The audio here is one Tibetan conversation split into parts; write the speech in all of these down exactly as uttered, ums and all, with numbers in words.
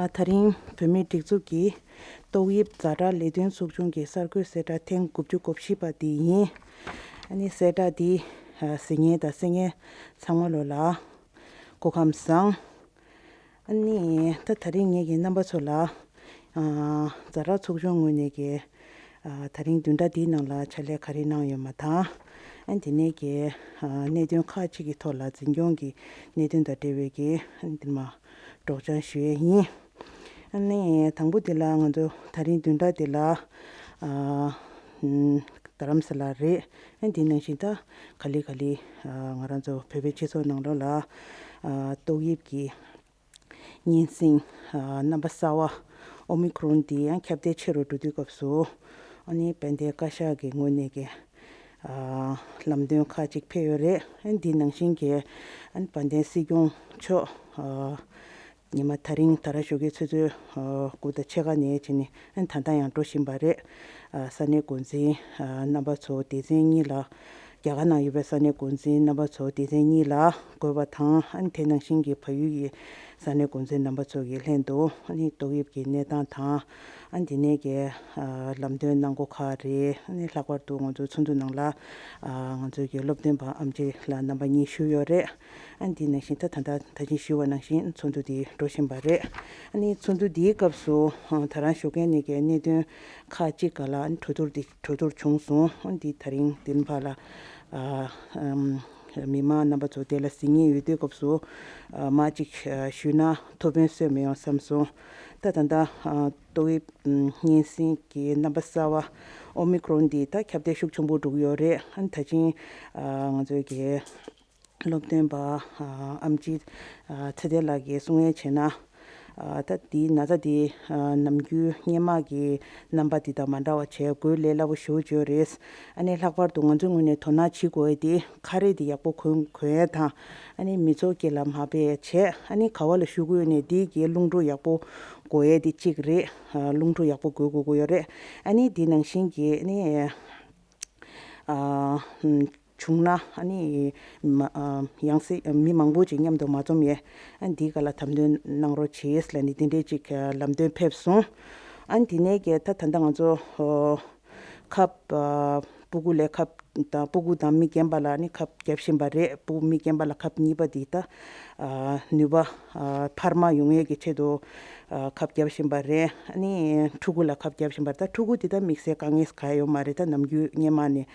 ད་རིང་བོད་མིའི་སྒྲིག་འཛུགས་ཀྱི་ཏོག་དབྱིབས་ཛ་དྲག་ལས་དོན་ཚོགས་ཆུང་གི་གསར་འགོད་གསལ་བསྒྲགས་ཐེངས་དགུ་བཅུ་གོ་བཞི་པ་དེ་ཡིན། ཨ་ནི་གསལ་བསྒྲགས་འདི་གཟིགས་མཁན་དང་གསན་མཁན་ཚང་མ་ལོ་ལ་སྐུ་ཁམས་བཟང་། ཨ་ནི་ད་ད་རིང་ངེད་ཀྱི་རྣམ་པ་ཚོ་ལ་ཛ་དྲག་ཚོགས་ཆུང་ངོས་ནས་ཀྱི་ད་རིང་བདུན་ཕྲག་འདིའི་ནང་ལ་ཕྱག་ལས་ག་རེ་གནང་ཡོད་མ་དང་། ཨ་དེ་ནས་ཀྱི་གནད་དོན་ཁག་ཅིག་གི་ཐོག་ལ་འཛིན་སྐྱོང་གི་གནད་དོན་དང་འབྲེལ་བའི་ཀྱི་འདིར་མ་སྒྲོག་སྦྱང་ཞུ་ཡས་ཡིན། ཨ་ནི་དང་པོ་དེ་ལ་ང་ཚོ་ད་རིང་བདུན་ཕྲག་དེ་ལ་རྡ་རམ་ས་ལ་རེད། ཨ་དེ་ནང་བཞིན་ད་ག་ལེ་ག་ལེ་ང་རང་ཚོ་བོད་པའི་སྤྱི་ཚོགས་ནང་ལོགས་ལ་ཏོག་དབྱིབས་ཀྱི་གཉན་སྲིན་རྣམ་པ་གསར་བ་ཨོ་མི་ཀྲོན་དེ་ཡང་ཁྱབ་གདལ་ཆེ་རུ་འགྲོ་དུས་སྐབས་སུ། ཨ་ནི་དཔལ་ལྡན་བཀའ་ཤག་གི་ངོས་ནས་ཀྱི་ལམ་སྟོན་ཁག་ཅིག་ཕེབས་ཡོད་རེད། ཨ་ནི་འདི་ནང་བཞིན་གྱི་ཨ་ནི་དཔལ་ལྡན་སྲིད་སྐྱོང་མཆོག་ཉི་མ་ད་རིང་ད་ར་ཞོགས་ཀའི་ཆུ་ཚོད་དགུ་དང་ཕྱེད་ཀ་ནས་བྱས་ནས་ཨ་ནི་ད་ལྟ་ཡང་འགྲོ་བཞིན་པ་རེད། ས་གནས་འགོ་འཛིན་རྣམ་པ་ཚོ་སྡེ་ཚན་གཉིས་ལ། རྒྱ་གར་ནང་ཡོད་པའི་ས་གནས་འགོ་འཛིན་རྣམ་པ་ཚོ་སྡེ་ཚན་གཉིས་ལ་དགོས་པ་དང་། ཨ་ནི་དེ་ནང་བཞིན་གྱི་བལ་ཡུལ་གྱི་ས་གནས་འགོ་འཛིན་རྣམ་པ་ཚོ་གི་ལྷན་དུ། ཨ་ནི་ཏོག་དབྱིབས་ཀྱི་གནས་སྟངས་དང་། ཨ་ནི་དེ་ནས་ཀྱི་ལམ་སྟོན་གནང་སྒོ་ཁག་རེད། ཨ་ནི་ལྷག་པར་དུ་ང་ཚོའི་ཚོགས་འདུ་ནང་ལ་ང་ཚོའི་གི་སློབ་སྟོན་པ་ཨེམ་ཆི་ལགས་རྣམ་པ་གཉིས་ཞུགས་ཡོད་རེད། ཨ་ནི་དེ་ནང་བཞིན་ད་ད་ལྟ་ད་ཅིང་ཞུས་པ་ནང་བཞིན་ཚོགས་འདུ་དེ་འགྲོ་བཞིན་པ་རེད། ཨ་ནི་ཚོགས་འདུ་དེའི་སྐབས་སུ་ད་རང་ཞོགས་ཀས་ནས་ཀྱི་གནད་དོན་ཁག་ཅིག་ག་ལ་གྲོས་བསྡུར་འདི་གྲོས་བསྡུར་བྱུང་སོང་། འདི་ད་རིང་འདིར་ཕར་ལ་ཨ་ཨམ་མི་མང་རྣམ་པ་ཚོ་དེ་ལ་གཟིགས་མཁན་ཡོད་དུས་སྐབས་སུ་ཨ་མར་ཅིག་ཨ་ཞུས་ན་ཐུགས་ཕན་གསོས་མི་ཡོང་བསམ་སོང་། ད་ད་ལྟ་ཨ་ཏོག་དབྱིབས་ཨམ་གཉན་སྲིན་གྱི་རྣམ་པ་གསར་བ་ཨོ་མི་ཀྲོན་འདི་ད་ཁྱབ་གདལ་ཤུགས་ཆེན་པོ་འགྲོ་གི་ཡོད་རེད། ཨ་ནི་ད་ཅིང་ཨ་ང་ཚོའི་གི་སློབ་སྟོན་པ་ཨ་ཨེམ་ཆི་ཨ་ཚེ་བརྟན་ལགས་ཀྱིས་གསུང་ཡས་བྱས་ན། ཨ་ད་དེའི་ན་ཚ་དེ་ཨ་ནམ་རྒྱུན་སྔོན་མ་གི་རྣམ་པ་དེ་དང་མ་འདྲ་བ་བྱས་དགོས་ལས་སླ་པོ་ཞེ་པོ་ཅིག་རེད། ཨ་ནི་ལྷག་པར་དུ་ང་ཚོའི་ངོས་ནས་དོ་སྣང་བྱེད་དགོས་ཡས་དེ་ཁ་རས་དེ་ཡག་པོ་གོན་གོན་ཡས་དང་། ཨ་ནི་མི་ཚོགས་དཀྱིལ་ལ་མ་ཕེབས་ཡས་བྱས། ཨ་ནི་ག་བ་ལ་བཞུགས་ཀྱི་ཡོད་ནའི་དེའི་གི་རླུང་འཕྲོ་ཡག་པོ་དགོས་ཡས་དེ་གཅིག་རེད། ཨ་རླུང་འཕྲོ་ཡག་པོ་དགོས་དགོས་ཀྱི་ཡོད་རེད། ཨ་ནི་དེ་ནང་བཞིན་གྱི་ཨ་ནི། ཨ་བྱུང་ན་ཨ་ནི་མ་ཨ་ཡང་སྲིད་མི་མང་པོ་ཅིག་མཉམ་དུ་མ་འཛོམས་ཡས། ཨ་འདིའི་སྒང་ལ་དམ་དོན་གནང་རོགས་བྱེད་ལབ་ནས་དེ་འདྲའི་ཅིག་ལམ་སྟོན་ཕེབས་སོང་། ཨ་འདི་ནས་ཀྱི་ད་ད་ལྟ་ང་ཚོ་ཁབ་ཨ་སྤུ་གུ་ལ་ཁབ་དང་སྤུ་གུ་དང་མི་རྒན་པ་ལ་ནི་ཁབ་བརྒྱབ་བཞིན་པ་རེད། སྤུ་གུ་མི་རྒན་པ་ལ་ཁབ་གཉིས་པ་འདི་ད་ཨ་ནུས་པ་ཨ་འཕར་མ་ཡོང་ཡས་ཀྱི་ཆེད་དུ། ཨ་ཁབ་བརྒྱབ་བཞིན་པ་རེད། ཨ་ནི་ཕྲུ་གུ་ལ་ཁབ་བརྒྱབ་བཞིན་པ་རེད། ད་ཕྲུ་གུ་དེ་ད་དམིགས་བསལ་དཀའ་ངལ་ག་ཡོད་མ་རེད། ད་ནམ་རྒྱུན་སྔོན་མ་ནས་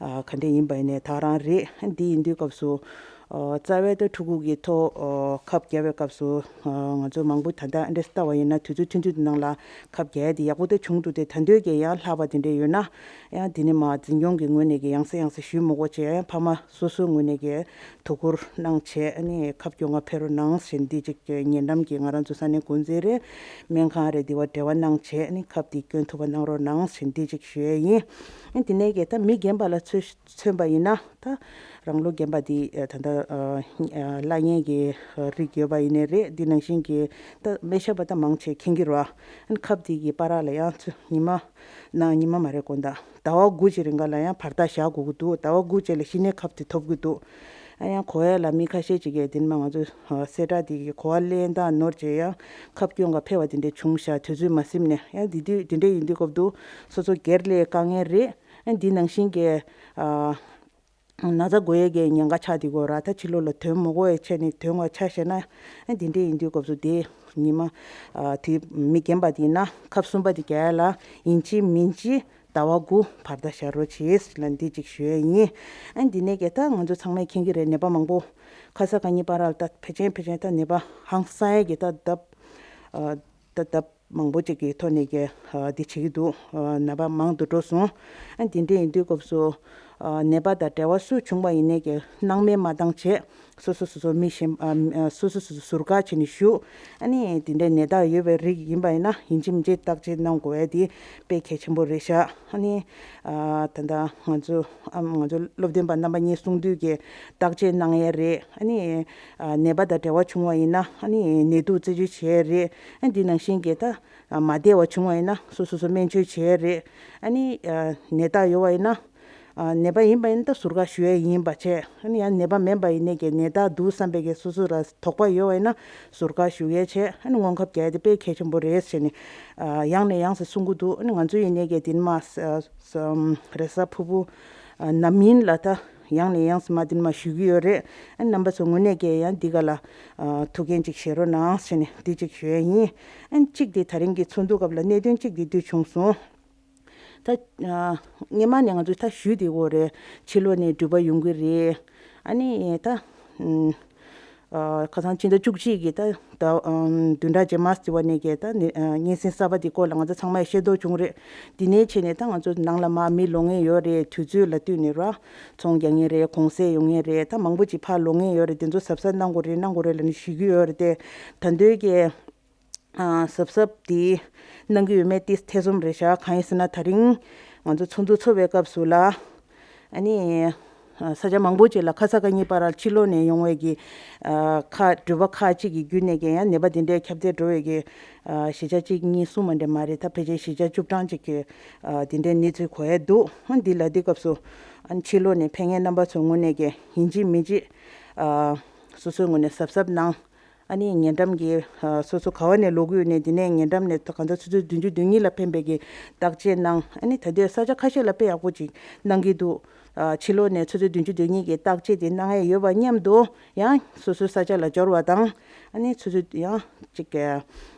ཨ་ག་འདྲ་ཡིན་པ་ཡིན་ནའི་ད་རང་རེད། ཨ་འདི་ཡིན་དུས་སྐབས་སུ་ཨ་རྩ་བའི་ད་ཕྲུ་གུ་གི་ཐོག་ཨ་ཁབ་བརྒྱབ་པའི་སྐབས་སུ་ཨ་ང་ཚོ་མང་པོ་ད་ལྟ་ཨ་འདྲ་ལྟ་བ་ཡིན་ན་དུས་ཚོད་ཐུང་ཐུང་དེ་ནང་ལ་ཁབ་བརྒྱབ་ཡ་དེ་ཡག་པོ་ད་བྱུང་འདུག་སྟེ། ད་འདོད་ཀྱི་ཡང་ལྷག་པ་དེ་འདྲ་ཡོད་ན་ཡང་དེ་ནས་མ་འཛིན་སྐྱོང་གི་ངོས་ནས་ཀྱི་ཡང་སེ་ཡང་སེ་ཞུས་མི་དགོས་བྱས། ཡང་ཕ་མ་སོ་སོའི་ངོས་ནས་ཀྱི་དོ་ཁུར་གནང་བྱས། ཨ་ནི་ཁབ་སྐྱོན་ག་ཕེབས་རོགས་གནང་ཞེས་འདི་ཅིག་ཉེ་འགྲམ་གྱི་ང་རང་ཚོ་ས་གནས་འགོ་འཛིན་རེད། སྨན་ཁང་རེད། འདི་བ་འབྲེལ་བ་གནང་བྱས། ཨ་ནི་ཁབ་འདི་སྐྱོན་ཐུབ་པ་གནང་རོགས་གནང་ཞེས་འདི་ཅིག་ཞུ་ཡས་ཡིན། ཨ་ནི་དེ་ནས་ཀྱི་ད་མི་རྒན་པ་ལ་མཚོན་མཚོན་པ་ཡིན་ན། ད་རང་ལོ་རྒན་པ་འདི་ད་ལྟ་ཨ་ཨ་བླ་གཉན་གྱི་རིགས་ཡོད་པ་ཡིན་ནའི་རེད། འདི་ནང་བཞིན་གྱི་ད་སྨན་ཞབས་པ་ད་མང་ཆེ་མཁྱེན་གྱི་རེད། ཨ་ནི་ཁབ་འདི་གི་བར་ལ་ཡང་ཚུ་ཉི་མ་ན་ཉི་མ་མ་རེད་དགོང་དག་ཟླ་བ་དགུ་ཅིག་རིང་ག་ལ་ཡང་བར་ཐག་བཞག་དགོས་ཀྱི་འདུག་ཟླ་བ་དགུ་ཅིག་ལ་གཞི་ནས་ཁབ་དེ་ཐོབ་ཀྱི་འདུག་ཨ་ཡང་གོ་ཡ་ལ་མི་ཁ་ཤས་ཅིག་གིས་དེ་ནས་མ་ང་ཚོ་ཨ་གསལ་བསྒྲགས་དེ་གི་གོ་བ་ལེན་སྟངས་ནོར་བྱས་ཡང་ཁབ་སྐྱོན་ག་ཕེབས་པ་དེ་འདྲ་བྱུང་ཤག་དུས་ཚོད་མ་ཟིན་ནས། ཡང་དེ་དུས་དེ་འདྲ་ཡིན་དུས་སྐབས་དུ་སོ་སོ་སྒེར་ལ་དཀའ་ངལ་རེད། ཨ་འདི་ནང་བཞིན་གྱི་ཨ་ན་ཚ་འགོས་ཡས་ཀྱི་ཉེན་ཁ་ཆགས་དེ་གོ་ར། ད་ཕྱི་ལོགས་ལ་ཐོན་མི་དགོས་ཡས་ཆེད་ནས་ཐོན་བ་ཆ་བཞག་ན། ཨ་འདི་འདྲ་ཡིན་དུས་སྐབས་སུ་དེ་ཉི་མ་ཨ་དེ་མི་རྒན་པ་དེ་ཡིན་ན་ཁབ་གསུམ་པ་དེ་རྒྱག་ཡ་ལ་ཡིན་གཅིག་མིན་གཅིག་ཟླ་བ་དགུ་བར་ཐག་བཞག་རོགས་བྱེད་ལ་འདི་གཅིག་ཞུ་ཡས་ཡིན། ཨ་འདི་ནས་ཀྱི་ད་ང་ཚོ་ཚང་མས་མཁྱེན་གྱི་རེད། ནད་པ་མང་པོ་ཁ་ས་ག་ཉིས་པ་ར་ད་ཕལ་ཆེར་ཕལ་ཆེར་ད་ནད་པ་ཧང་སང་ཡས་ཀྱི་ད་ལྡབ་ཨ་ད་ལྡབ་མང་པོ་ཅིག་གི་ཐོག་ནས་ཀྱི་ཨ་འདི་བྱེད་ཀྱི་འདུག་ཨ་ནད་པ་མང་དུ་འགྲོ་སོང་། ཨ་འདི་འདྲ་ཡིན་དུས་སྐབས་སུ་ཨ་ནད་པ་དང་འབྲེལ་བ་སུ་བྱུང་བ་ཡིན་ནའི་ཀྱི་སྣང་མེད་མ་བཏང་བྱས། སོ་སོ་སོ་སོ་མི་གཞན་ཨ་སོ་སོ་སོ་སོ་ཟུར་བཀག་བྱས་ནས་བཞུགས། ཨ་ནི་དེ་འདྲའི་ནད་རྟགས་ཡོད་པའི་རིགས་ཡིན་པ་ཡིན་ན་ཡིན་གཅིག་མིན་གཅིག་བརྟག་དཔྱད་གནང་དགོས་ཡ་དེ་དཔེ་གལ་ཆེན་པོ་རེད་ཤག་ཨ་ནི་ཨ་ད་ལྟ་ང་ཚོ་ཨ་ང་ཚོ་སློབ་སྟོན་པ་རྣམ་པ་གཉིས་གསུང་དུས་ཀྱི་བརྟག་དཔྱད་གནང་ཡ་རེད། ཨ་ནི་ཨ་ནད་པ་དང་འབྲེལ་བ་བྱུང་བ་ཡིན་ན་ཨ་ནི་ནད་དུག་རྩད་གཅོད་བྱེད་ཡ་རེད། ཨ་འདི་ནང་བཞིན་གྱི་ད་མ་བདེ་བ་བྱུང་བ་ཡིན་ན་སོ་སོ་སོ་སྨན་བཅོས་བྱེད་ཡ་རེད། ཨ་ནི་ཨ་ནད་རྟགས་ཡོད་པ་ཡིན་ན། ཨ་ནད་པ་ཡིན་པ་ཡིན་ན་ད་ཟུར་བཀག་ཞུ་ཡས་ཡིན་པ་བྱས། ཨ་ནི་ཡང་ནད་པ་མིན་པ་ཡིན་ནའི་གི་ནད་རྟགས་འདུག་བསམ་པའི་གི་སོ་སོ་ལ་དོགས་པ་ཡོད་པ་ཡིན་ན་ཟུར་བཀག་ཞུ་ཡས་བྱས། ཨ་ནི་སྔོན་ཁབ་རྒྱག་ཡས་དེ་དཔེ་གལ་ཆེན་པོ་རེད་ཟེར་ནས་ཨ་ཡང་ནས་ཡང་སེ་གསུང་གི་འདུག་ཨ་ནི་ང་ཚོ་ཡིན་ནའི་གི་དེ་ནི་མ་ས་ས་རེས་གཟའ་ཕུར་བུ་ཨ་ནམ་ཡིན་ལ་ད་ཡང་ནས་ཡང་སེ་མ་དེ་ནི་མ་ཞུ་གི་ཡོད་རེད། ཨ་ནི་རྣམ་པ་ཚོ་ངོས་ནས་གི་ཡང་འདི་ག་ལ་ཨ་ཐུགས་འགན་ཅིག་བཞེས་རོགས་གནང་ཟེར་ནས་འདི་ཅིག་ཞུ་ཡས་ཡིན། ཨ་ནི་གཅིག་དེ་ད་རིང་གི་ཚོགས་འདུ་སྐབས་ལ་གནད་དོན་གཅིག་དེ་འདུས་བྱུང་སོང་། ད་ཨ་སྔོན་མ་ནས་ང་ཚོས་ད་ཞུས་བསྡད་ཡོད་རེད། ཕྱི་ལོགས་ནས་འགྲུལ་པ་ཡོང་གི་རེད། ཨ་ནི་ད་ཨུམ་ཨ་ཁ་སང་ཕྱི་ཟླ་བཅུ་གཅིག་གི་ད་ད་ཨུམ་བདུན་ཕྲག་རྗེས་མ་ཟེར་བ་ནས་གི་ད་ནི་ཨ་གཉན་སྲིན་གསར་པ་དེ་སྐོར་ལ་ང་ཚོ་ཚང་མས་ཤེས་རྟོགས་བྱུང་རེད། དེ་ནས་བྱས་ནས་ད་ང་ཚོ་ནང་ལ་མར་མི་ལོག་མཁན་ཡོད་རེད། དུས་ཚོད་ལ་བསྟུན་ནས་ར་ཚོང་རྒྱག་མཁན་རེད། གུང་སེང་ཡོང་མཁན་རེད། ད་མང་པོ་ཅིག་ཕར་ལོག་མཁན་ཡོད་རེད། དེ་ཚོ་གཟབ་གཟབ་གནང་དགོས་རེད། གནང་དགོས་རེད་ལབ་ནས་ཞུ་གི་ཡོད་རེད་དེ། ད་འདོད་ཀྱི་ཨ་གཟབ་གཟབ་དེ་གནང་གི་ཡོད་མེད་དེ་ཐེ་ཚོམ་རེད་ཤག་གང་ཡིན་ཟེར་ན་ད་རིང་ང་ཚོ་ཚོགས་འདུ་ཚོགས་པའི་སྐབས་སུ་ལ་ཨ་ནི་ཨ་ས་ཆ་མང་པོ་ཅིག་ལ་ཁ་ས་ཁ་ཉིན་པར་ཕྱི་ལོགས་ནས་ཡོང་བའི་གི་ཨ་ཁག་འགྲུལ་པ་ཁག་ཅིག་གི་བརྒྱུད་ནས་ཀྱང་ཡང་ནད་པ་དེ་འདྲའི་ཁྱབ་གདལ་འགྲོ་བའི་གི་ཨ་གཞིས་ཆགས་གཅིག་གཉིས་གསུམ་མ་འདྲ་མ་རེད། ད་ཕལ་ཆེར་གཞིས་ཆགས་བཅུ་གྲངས་ཅིག་གི་ཨ་དེ་འདྲའི་གནས་ཚུལ་གོ་ཡ་འདུག་ཨ་འདི་ལ་འདི་སྐབས་སུ་ཨ་ཕྱི་ལོགས་ནས་ཕེབས་མཁན་རྣམ་པ་ཚོའི་ངོས་ནས་ཀྱང་ཡིན་གཅིག་མིན་གཅིག་ཨ་སོ་སོའི་ངོས་ནས་གཟབ་གཟབ་གནང་། ཨ་ནི་ཉེ་འགྲམ་གྱི་ཨ་སོ་སོ་ག་བ་ནས་ལོག་གི་ཡོད་ནའི་དེ་ནས་ཉེ་འགྲམ་ནས་གང་ལྟར་ཆུ་ཚོད་བདུན་ཅུ་དོན་གཉིས་ལ་ཕན་པའི་གི་བརྟག་དཔྱད་གནང་། ཨ་ནི་ད་ལྟའི་ས་ཆ་ཁ་ཤས་ལ་དཔེ་ཡག་པོ་ཅིག་གནང་གི་འདུག་ཨ་ཕྱི་ལོགས་ནས་ཆུ་ཚོད་བདུན་ཅུ་དོན་གཉིས་ཀྱི་བརྟག་དཔྱད་དེ་གནང་ཡས་ཡོད་པ་མཉམ་དུ་ཡང་སོ་སོའི་ས་ཆ་ལ་འབྱོར་བ་དང་། ཨ་ནི་ཆུ་ཚོད་ཡང་ཅིག་ཨ་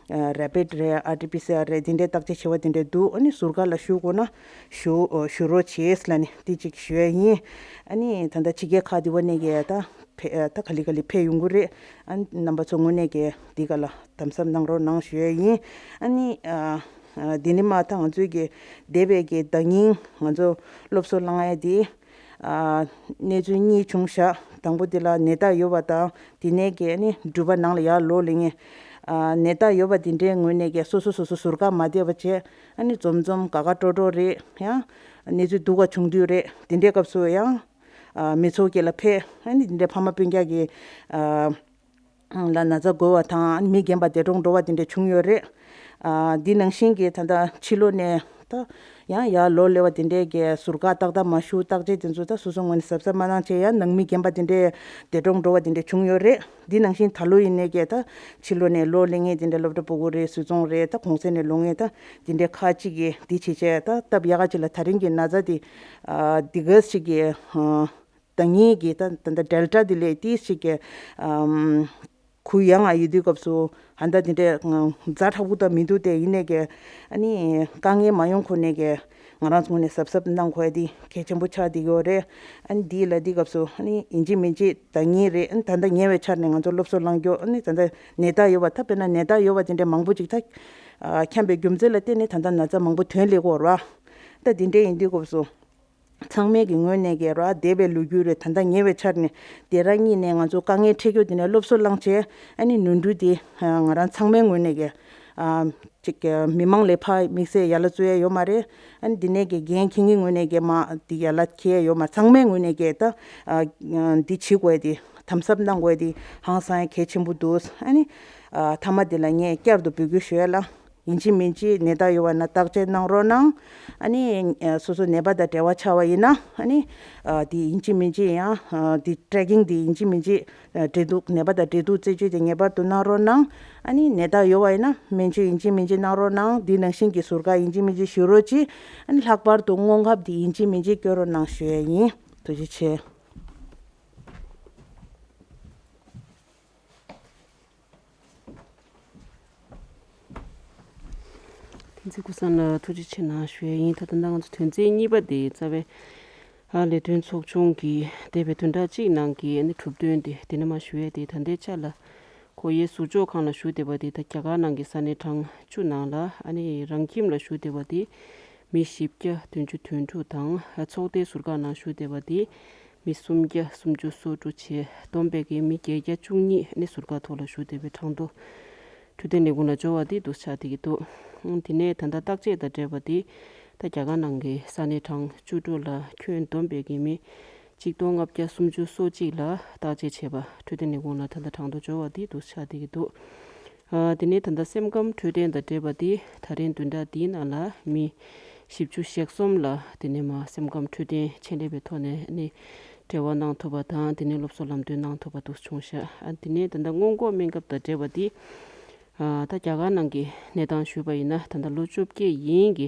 རེ་པིད་རེད། ཨར་ཊི་པི་སི་ཨར་རེད། དེ་འདྲའི་བརྟག་དཔྱད་བྱེད་པ་དེ་འདྲ་འདུག་ཨ་ནི་ཟུར་བཀག་ལ་ཞུ་དགོས་ན་ཞུ་ཞུ་རོགས་བྱེད་ལབ་ནས་དེ་ཅིག་ཞུ་ཡས་ཡིན། ཨ་ནི་ད་ལྟ་ཕྱི་རྒྱལ་ཁག་དེ་བ་ནས་ཀྱི་ད། ཕེ་ཨ་ད་ག་ལེ་ག་ལེ་ཕེབས་ཡོང་གི་རེད། ཨ་རྣམ་པ་ཚོ་ངོས་ནས་ཀྱི་འདི་ག་ལ་དམ་ཟབ་གནང་རོགས་གནང་ཞུ་ཡས་ཡིན། ཨ་ནི་ཨ་ཨ་འདི་ནི་མ་ད་ང་ཚོའི་གི་འདས་པའི་གི་ཟླ་ཉིན་ང་ཚོ་སློབ་གསོ་བསླང་ཡས་འདི་ཨ་གནས་ཚུལ་གཉིས་བྱུང་ཤག་དང་པོ་འདི་ལ་ནད་རྟགས་ཡོད་པ་དང་དེ་ནས་ཀྱི་ཨ་ནི་འགྲུལ་པ་ནང་ལ་ཡར་ལོག་སླེབས་མཁན་ཨ་ནད་རྟགས་ཡོད་པ་འདི་འདྲའི་ངོས་ནས་ཀྱི་སོ་སོ་སོ་སོ་ཟུར་བཀག་མ་བསྡད་པ་བྱས། ཨ་ནི་འཛོམས་འཛོམས་དགའ་དགའ་སྤྲོ་སྤྲོ་རེད། ཡང་གནས་ཚུལ་སྡུག་ག་བྱུང་དུས་རེད། འདི་འདྲའི་སྐབས་སུ་ཡང་། ཨ་མི་ཚོགས་ཀྱི་ལ་ཕེབས། ཨ་ནི་འདི་འདྲའི་ཕ་མ་སྤུན་ཀྱག་གི་ཨ་ལ་ན་ཚ་འགོས་པ་དང་། ཨ་ནི་མི་རྒན་པ་འདས་གྲོངས་འགྲོ་བ་འདི་འདྲ་བྱུང་ཡོད་རེད། ཨ་འདི་ནང་བཞིན་གྱི་ད་ལྟ་ཕྱི་ལོགས་ནས་ད་ཡང་ཡར་ལོག་སླེབས་པ་འདི་འདྲའི་གི་ཟུར་བཀག་ཏག་ཏག་མ་ཞུ། བརྟག་དཔྱད་དེ་ཚོ་ད་སོ་སོ་ངོས་ནས་གཟབ་གཟབ་མ་གནང་བྱས། ཡང་ནང་མི་རྒན་པ་འདི་འདྲའི་འདས་གྲོངས་འགྲོ་བ་འདི་འདྲ་བྱུང་ཡོད་རེད། འདི་ནང་བཞིན་ད་ལོ་ཡིན་ནའི་གི་ད་ཕྱི་ལོགས་ནས་ལོག་སླེབས་མཁན་འདི་འདྲ་སློབ་གྲྭ་ཕྲུ་གུ་རེད། བཟོ་ཚོང་རེད། ད་གུང་སེང་ནས་ལོག་མཁན་ད་འདི་འདྲའི་ཁག་ཅིག་གིས་འདི་བྱེད་བྱས། ད་སྟབས་ཡག་ག་ཅིག་ལ་ད་རིང་གི་ན་ཚ་འདི་ཨ་འདི་ག་ཞིག་གི་ཨ། ཟླ་ཉིན་གྱི་ད་ད་ད་ཌེལ་ཊ་འདི་ལས་ཏིས་ཅིག་གི་ཨམ་གུ་ཡངས་ང་ཡོད་དུས་སྐབས་སུ་ཧ་ད་དེ་འདྲའི་ཛ་དྲག་པོ་ད་མི་འདུག་སྟེ། ཡིན་ནའི་གི་ཨ་ནི་དཀའ་ངལ་མ་ཡོང་ཁོ་ནའི་གི་ང་རང་ཚོ་ངོས་ནས་གཟབ་གཟབ་གནང་དགོས་ཡ་དེ་གལ་ཆེན་པོ་ཆགས་བསྡད་ཡོད་རེད། ཨ་ནི་འདི་ལ་འདི་སྐབས་སུ་ཨ་ནི་ཡིན་གཅིག་མིན་གཅིག་ཟླ་ཉིན་རེད། ཨ་ནི་ད་ལྟ་ཉེ་བའི་ཆར་ནས་ང་ཚོ་སློབ་གསོ་བསླང་རྒྱུ། ཨ་ནི་ད་ལྟ་ནད་རྟགས་ཡོད་པ་ད་དཔེར་ན་ནད་རྟགས་ཡོད་པ་དེ་འདྲའི་མང་པོ་ཅིག་ད་ཨ་འཁྱམ་པའི་རྒྱུ་མཚན་ལ་བརྟེན་ནས་ད་ལྟ་ན་ཚ་མང་པོ་ཐོན་སླེབས་ཀྱི་ཡོད་རེད་བ། ད་དེ་འདྲའི་ཡིན་དུས་སྐབས་སུ། ཚང་མའི་གི་ངོས་ནས་གི་ར་འདས་པའི་ལོ་རྒྱུས་རེད། ད་ལྟ་ཉེ་བའི་ཆར་ནས་དེ་རང་ཉིད་ནས་ང་ཚོ་དཀའ་ངལ་འཕྲད་རྒྱུ་དེ་ནས་སློབ་གསོ་བླངས་བྱས། ཨ་ནི་ནོར་འཁྲུལ་དེ་ང་རང་ཚང་མའི་ངོས་ནས་གི་ཨ་ཅིག་གི་མི་མང་ལས་ཕར་དམིགས་བསལ་ཡ་ལ་བཙུགས་ཡ་ཡོད་མ་རེད། ཨ་ནི་འདི་ནས་གི་འགན་འཁྱེར་མཁན་ངོས་ནས་གི་མ་འདི་ཡ་ལ་འཁྱེར་ཡ་ཡོད་མ། ཚང་མའི་ངོས་ནས་གི་ད་ཨ་འདི་བྱེད་དགོས་ཡ་དེ་དམ་ཟབ་གནང་དགོས་ཡ་དེ་ཧང་སང་ཡ་གལ་ཆེན་པོ་འདུག་ཨ་ནི་ཨ་མཐའ་མ་དེ་ལ་ངས་བསྐྱར་དུ་འབོད་སྐུལ་ཞུ་ཡ་ལ། ཡིན་གཅིག་མིན་གཅིག་ནད་རྟགས་ཡོད་པ་ན་བརྟག་དཔྱད་གནང་རོགས་གནང་། ཨ་ནི་ཨ་སོ་སོ་ནད་པ་དང་འབྲེལ་བ་ཆགས་པ་ཡིན་ན། ཨ་ནི་ཨ་དེ་ཡིན་གཅིག་མིན་གཅིག་ཡང་ཨ་དེ་ཊེ་རེ་ཀིང་དེ་ཡིན་གཅིག་མིན་གཅིག་ཨ་འབྲེལ་གཏུག་ནད་པ་དང་འབྲེལ་གཏུག་རྩད་གཅོད་དེ་ངེས་པར་དུ་གནང་རོགས་གནང་། ཨ་ནི་ནད་རྟགས་ཡོད་པ་ཡིན་ན་སྨན་བཅོས་ཡིན་གཅིག་མིན་གཅིག་གནང་རོགས་གནང་། དེ་ནང་བཞིན་གྱི་ཟུར་བཀག་ཡིན་གཅིག་མིན་གཅིག་ཞུ་རོགས་གྱིས། ཨ་ནི་ལྷག་པར་དུ་སྔོན་ཁབ་དེ་ཡིན་གཅིག་མིན་གཅིག་སྐྱོན་རོགས་གནང་ཞུ་ཡ་ཡིན། ཐུགས་རྗེ་ཆེ། བསྟན་འཛིན་ཀུན་བཟང་ལ་ཐུགས་རྗེ་ཆེ་གནང་ཞུ་ཡ་ཡིན། ད་ད་ལྟ་ང་ཚོ་དོན་ཚན་གཉིས་པ་དེ་རྩ་བའི་ཨ་ལས་དོན་ཚོགས་ཆུང་གི་འདས་པའི་བདུན་ཕྲག་གཅིག་ནང་གི་ཨ་ནི་གྲུབ་དོན་དེ་དེ་ནས་མར་ཞུ་ཡ་དེ། ད་ལྟའི་ཆ་ལ་ཁོ་ཡའི་ཟུར་འཇོག་ཁང་ལ་བཞུགས་བསྡད་པ་དེ་ད་རྒྱ་གར་ནང་གི་ས་གནས་གྲངས་བཅུ་ནང་ལ། ཨ་ནི་རང་ཁྱིམ་ལ་བཞུགས་བསྡད་པ་དེ་མི་བཞི་བརྒྱ་བདུན་ཅུ་དོན་དྲུག་དང་། ཚོགས་སྡེའི་ཟུར་བཀག་ནང་བཞུགས་བསྡད་པ་དེ་མི་སུམ་བརྒྱ་སུམ་ཅུ་སོ་དྲུག་བྱས། བསྡོམས་པས་ཀྱི་མི་བརྒྱད་བརྒྱ་བཅུ་གཉིས་ནི་ཟུར་བཀག་ཐོག་ལ་བཞུགས་བསྡད་པའི་གྲངས་ཐོ་འཕྲོད་བསྟེན་ལས་ཁུངས་ལ་འབྱོར་བ་དེ་འདུག་ཆགས་བསྡད་ཀྱི་འདུག་དེ་ནས་ད་ལྟ་བརྟག་དཔྱད་དང་འབྲེལ་བ་དེ་ད་རྒྱ་གར་ནང་གི་ས་གནས་གྲངས་བཅུ་དྲུག་ལ་ཁྱོན་བསྡོམས་པས་ཀྱི་མི་གཅིག་སྟོང་ལྔ་བརྒྱ་སུམ་ཅུ་སོ་གཅིག་ལ་བརྟག་དཔྱད་བྱས་པ་འཕྲོད་བསྟེན་ལས་ཁུངས་ལ་ད་ལྟ་གྲངས་ཐོ་འབྱོར་བ་དེ་འདུག་ཆགས་བསྡད་ཀྱི་འདུག་ཨ་དེ་ནས་ད་ལྟ་སེམས་ཁམས་འཕྲོད་བསྟེན་དང་འབྲེལ་བ་དེ་ད་རིང་བདུན་ཕྲག་འདིའི་ནང་ལ་མི་ བཞི་བཅུ་ཞེ་གསུམ་ལ་དེ་ནས་མ་སེམས་ཁམས་འཕྲོད་བསྟེན་ཆེད་ལས་པའི་ཐོག་ནས་ནི་འབྲེལ་བ་གནང་ཐུབ་པ་དང་དེ་ནས་སློབ་གསོ་ལམ་སྟོན་གནང་ཐུབ་པ་འདུག་བྱུང་ཤག་ཨ་དེ་ནས་ད་ལྟ་སྔོན་འགོག་སྨན་ཁབ་དང་འབྲེལ་བ་དེ་ཨ་ད་རྒྱ་གར་ནང་གི་གནས་སྟངས་ཞུས་པ་ཡིན་ན་ད་ལྟ་ལོ་བཅོ་བརྒྱད་ཡན་གྱི་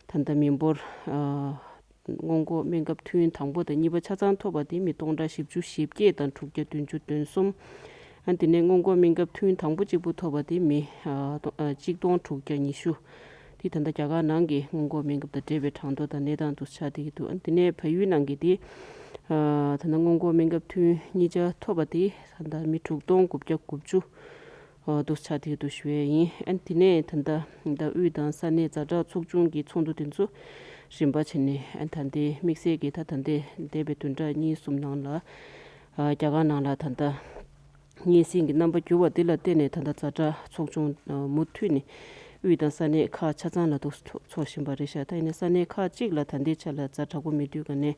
ད་ལྟ་མི་འབོར་ཨ་སྔོན་འགོག་སྨན་ཁབ་ཐུན་དང་པོ་དང་གཉིས་པ་ཆ་ཚང་ཐོབ་པ་དེ་མི་སྟོང་ཕྲག་བཞི་བཅུ་ཞེ་བརྒྱད་དང་དྲུག་བརྒྱ་བདུན་ཅུ་དོན་གསུམ། ཨ་དེ་ནས་སྔོན་འགོག་སྨན་ཁབ་ཐུན་དང་པོ་གཅིག་པུ་ཐོབ་པ་དེ་མི་ཨ་སྟོང་ཨ་གཅིག་སྟོང་དྲུག་བརྒྱ་ཉི་ཤུ། དེ་ད་ལྟ་རྒྱ་གར་ནང་གི་སྔོན་འགོག་སྨན་ཁབ་དང་འབྲེལ་བའི་གྲངས་ཐོ་དང་གནས་སྟངས་དེ་ཚོ་ཆགས་བསྡད་ཀྱི་འདུག་ཨ་དེ་ནས་བལ་ཡུལ་ནང་གི་དེ་ཨ་ད་ལྟ་སྔོན་འགོག་སྨན་ཁབ་ཐུན་གཉིས་ཆ་ཐོབ་པ་དེ་ད་ལྟ་མི་དྲུག་སྟོང་དགུ་བརྒྱ་དགུ་བཅུ། ཨོ་འདུག་ཆགས་བསྡད་འདུག་ཞུ་ཡས་ཡིན། ཨན་དེ་ནས་ད་ལྟ་ད་དབུས་དང་ས་གནས་ཛ་དྲག་ཚོགས་ཆུང་གི་ཚོགས་འདུ་དེ་ཚོ་རིམ་པ་བྱས་ནས་ཨན་ད་ལྟའི་དམིགས་བསལ་གྱི་ད་ད་ལྟའི་འདས་པའི་བདུན་ཕྲག་གཉིས་གསུམ་ནང་ལ་ཨ་རྒྱ་གར་ནང་ལ་ད་ལྟ་གཉན་སྲིན་གྱི་རྣམ་པ་འགྱུར་བ་འདི་ལ་བརྟེན་ནས་ད་ལྟ་ཛ་དྲག་ཚོགས་ཆུང་ཨ་མུ་མཐུད་ནས་དབུས་དང་ས་གནས་ཁག་ཆ་ཚང་ལ་འདུག་ཚོགས་བཞིན་པ་རེད་ཤག་ད་ཡིན་ན་ས་གནས་ཁག་གཅིག་ལ་ད་ལྟའི་ཆ་ལ་ཛ་དྲག་པོ་མེད་དུས་ག་ནས་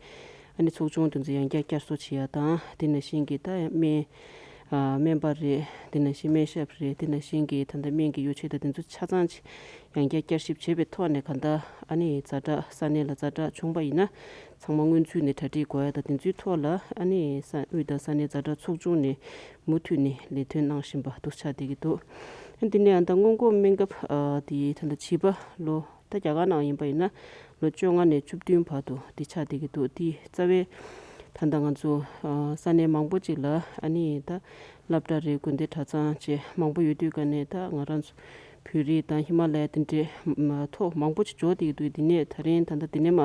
ཨ་ནི་ཚོགས་ཆུང་དེ་ཚོ་ཡང་བསྐྱར་བསྐྱར་གསོ་བྱེད་ཡ་དང་དེ་ནང་བཞིན་གྱི་ད་སྨན་ཨ་སྨན་པ་རེད། དེ་ནང་བཞིན་སྨན་ཞབས་རེད། དེ་ནང་བཞིན་གྱི་ད་ལྟ་སྨན་གྱི་ཡོ་བྱད་དང་དེ་ཚོ་ཆ་ཚང་ཅིག་ཡང་བསྐྱར་བསྐྱར་ཞིབ་བྱེད་པའི་ཐོག་ནས་ག་ད་ཨ་ནི་ཛ་དྲག་ས་གནས་ལ་ཛ་དྲག་བྱུང་པ་ཡིན་ན་ཚང་མ་སྔོན་ཚུད་ནས་གྲ་སྒྲིག་དགོས་ཡ་དང་དེ་ཚོའི་ཐོག་ལ་ཨ་ནི་ས་དབུས་དང་ས་གནས་ཛ་དྲག་ཚོགས་ཆུང་ནས་མུ་མཐུད་ནས་ལས་དོན་གནང་བཞིན་པ་འདུག་ཆགས་བསྡད་ཀྱི་འདུག་ཨ་འདི་ནས་ཨ་ད་སྔོན་འགོག་སྨན་ཁབ་ཨ་དེ་ད་ལྟ་བྱིས་པ་ལོ་ད་རྒྱ་གར་ནང་ཡིན་པ་ཡིན་ན་ལོ་བཅོ་ལྔ་ནས་བཅུ་བདུན་བར་དུ་འདི་ཆགས་བསྡད་ཀྱི་འདུག་དེ་རྩ་བའི་ད་ལྟ་ང་ཚོ་ཨ་ས་གནས་མང་པོ་ཅིག་ལ་ཨ་ནི་ད་སློབ་གྲྭ་རེད། དགོན་སྡེ་གྲྭ་ཚང་བཅས་མང་པོ་ཡོད་དུས་ག་ནས་ད་ང་རང་ཚོ་བོད་རིགས་དང་ཧི་མ་ལ་ཡ་དེ་འདྲའི་མ་ཐོ་མང་པོ་ཅིག་འབྱོར་བསྡད་ཀྱི་འདུག་དེ་ནས་ད་རིང་ད་ལྟ་དེ་ནས་མ་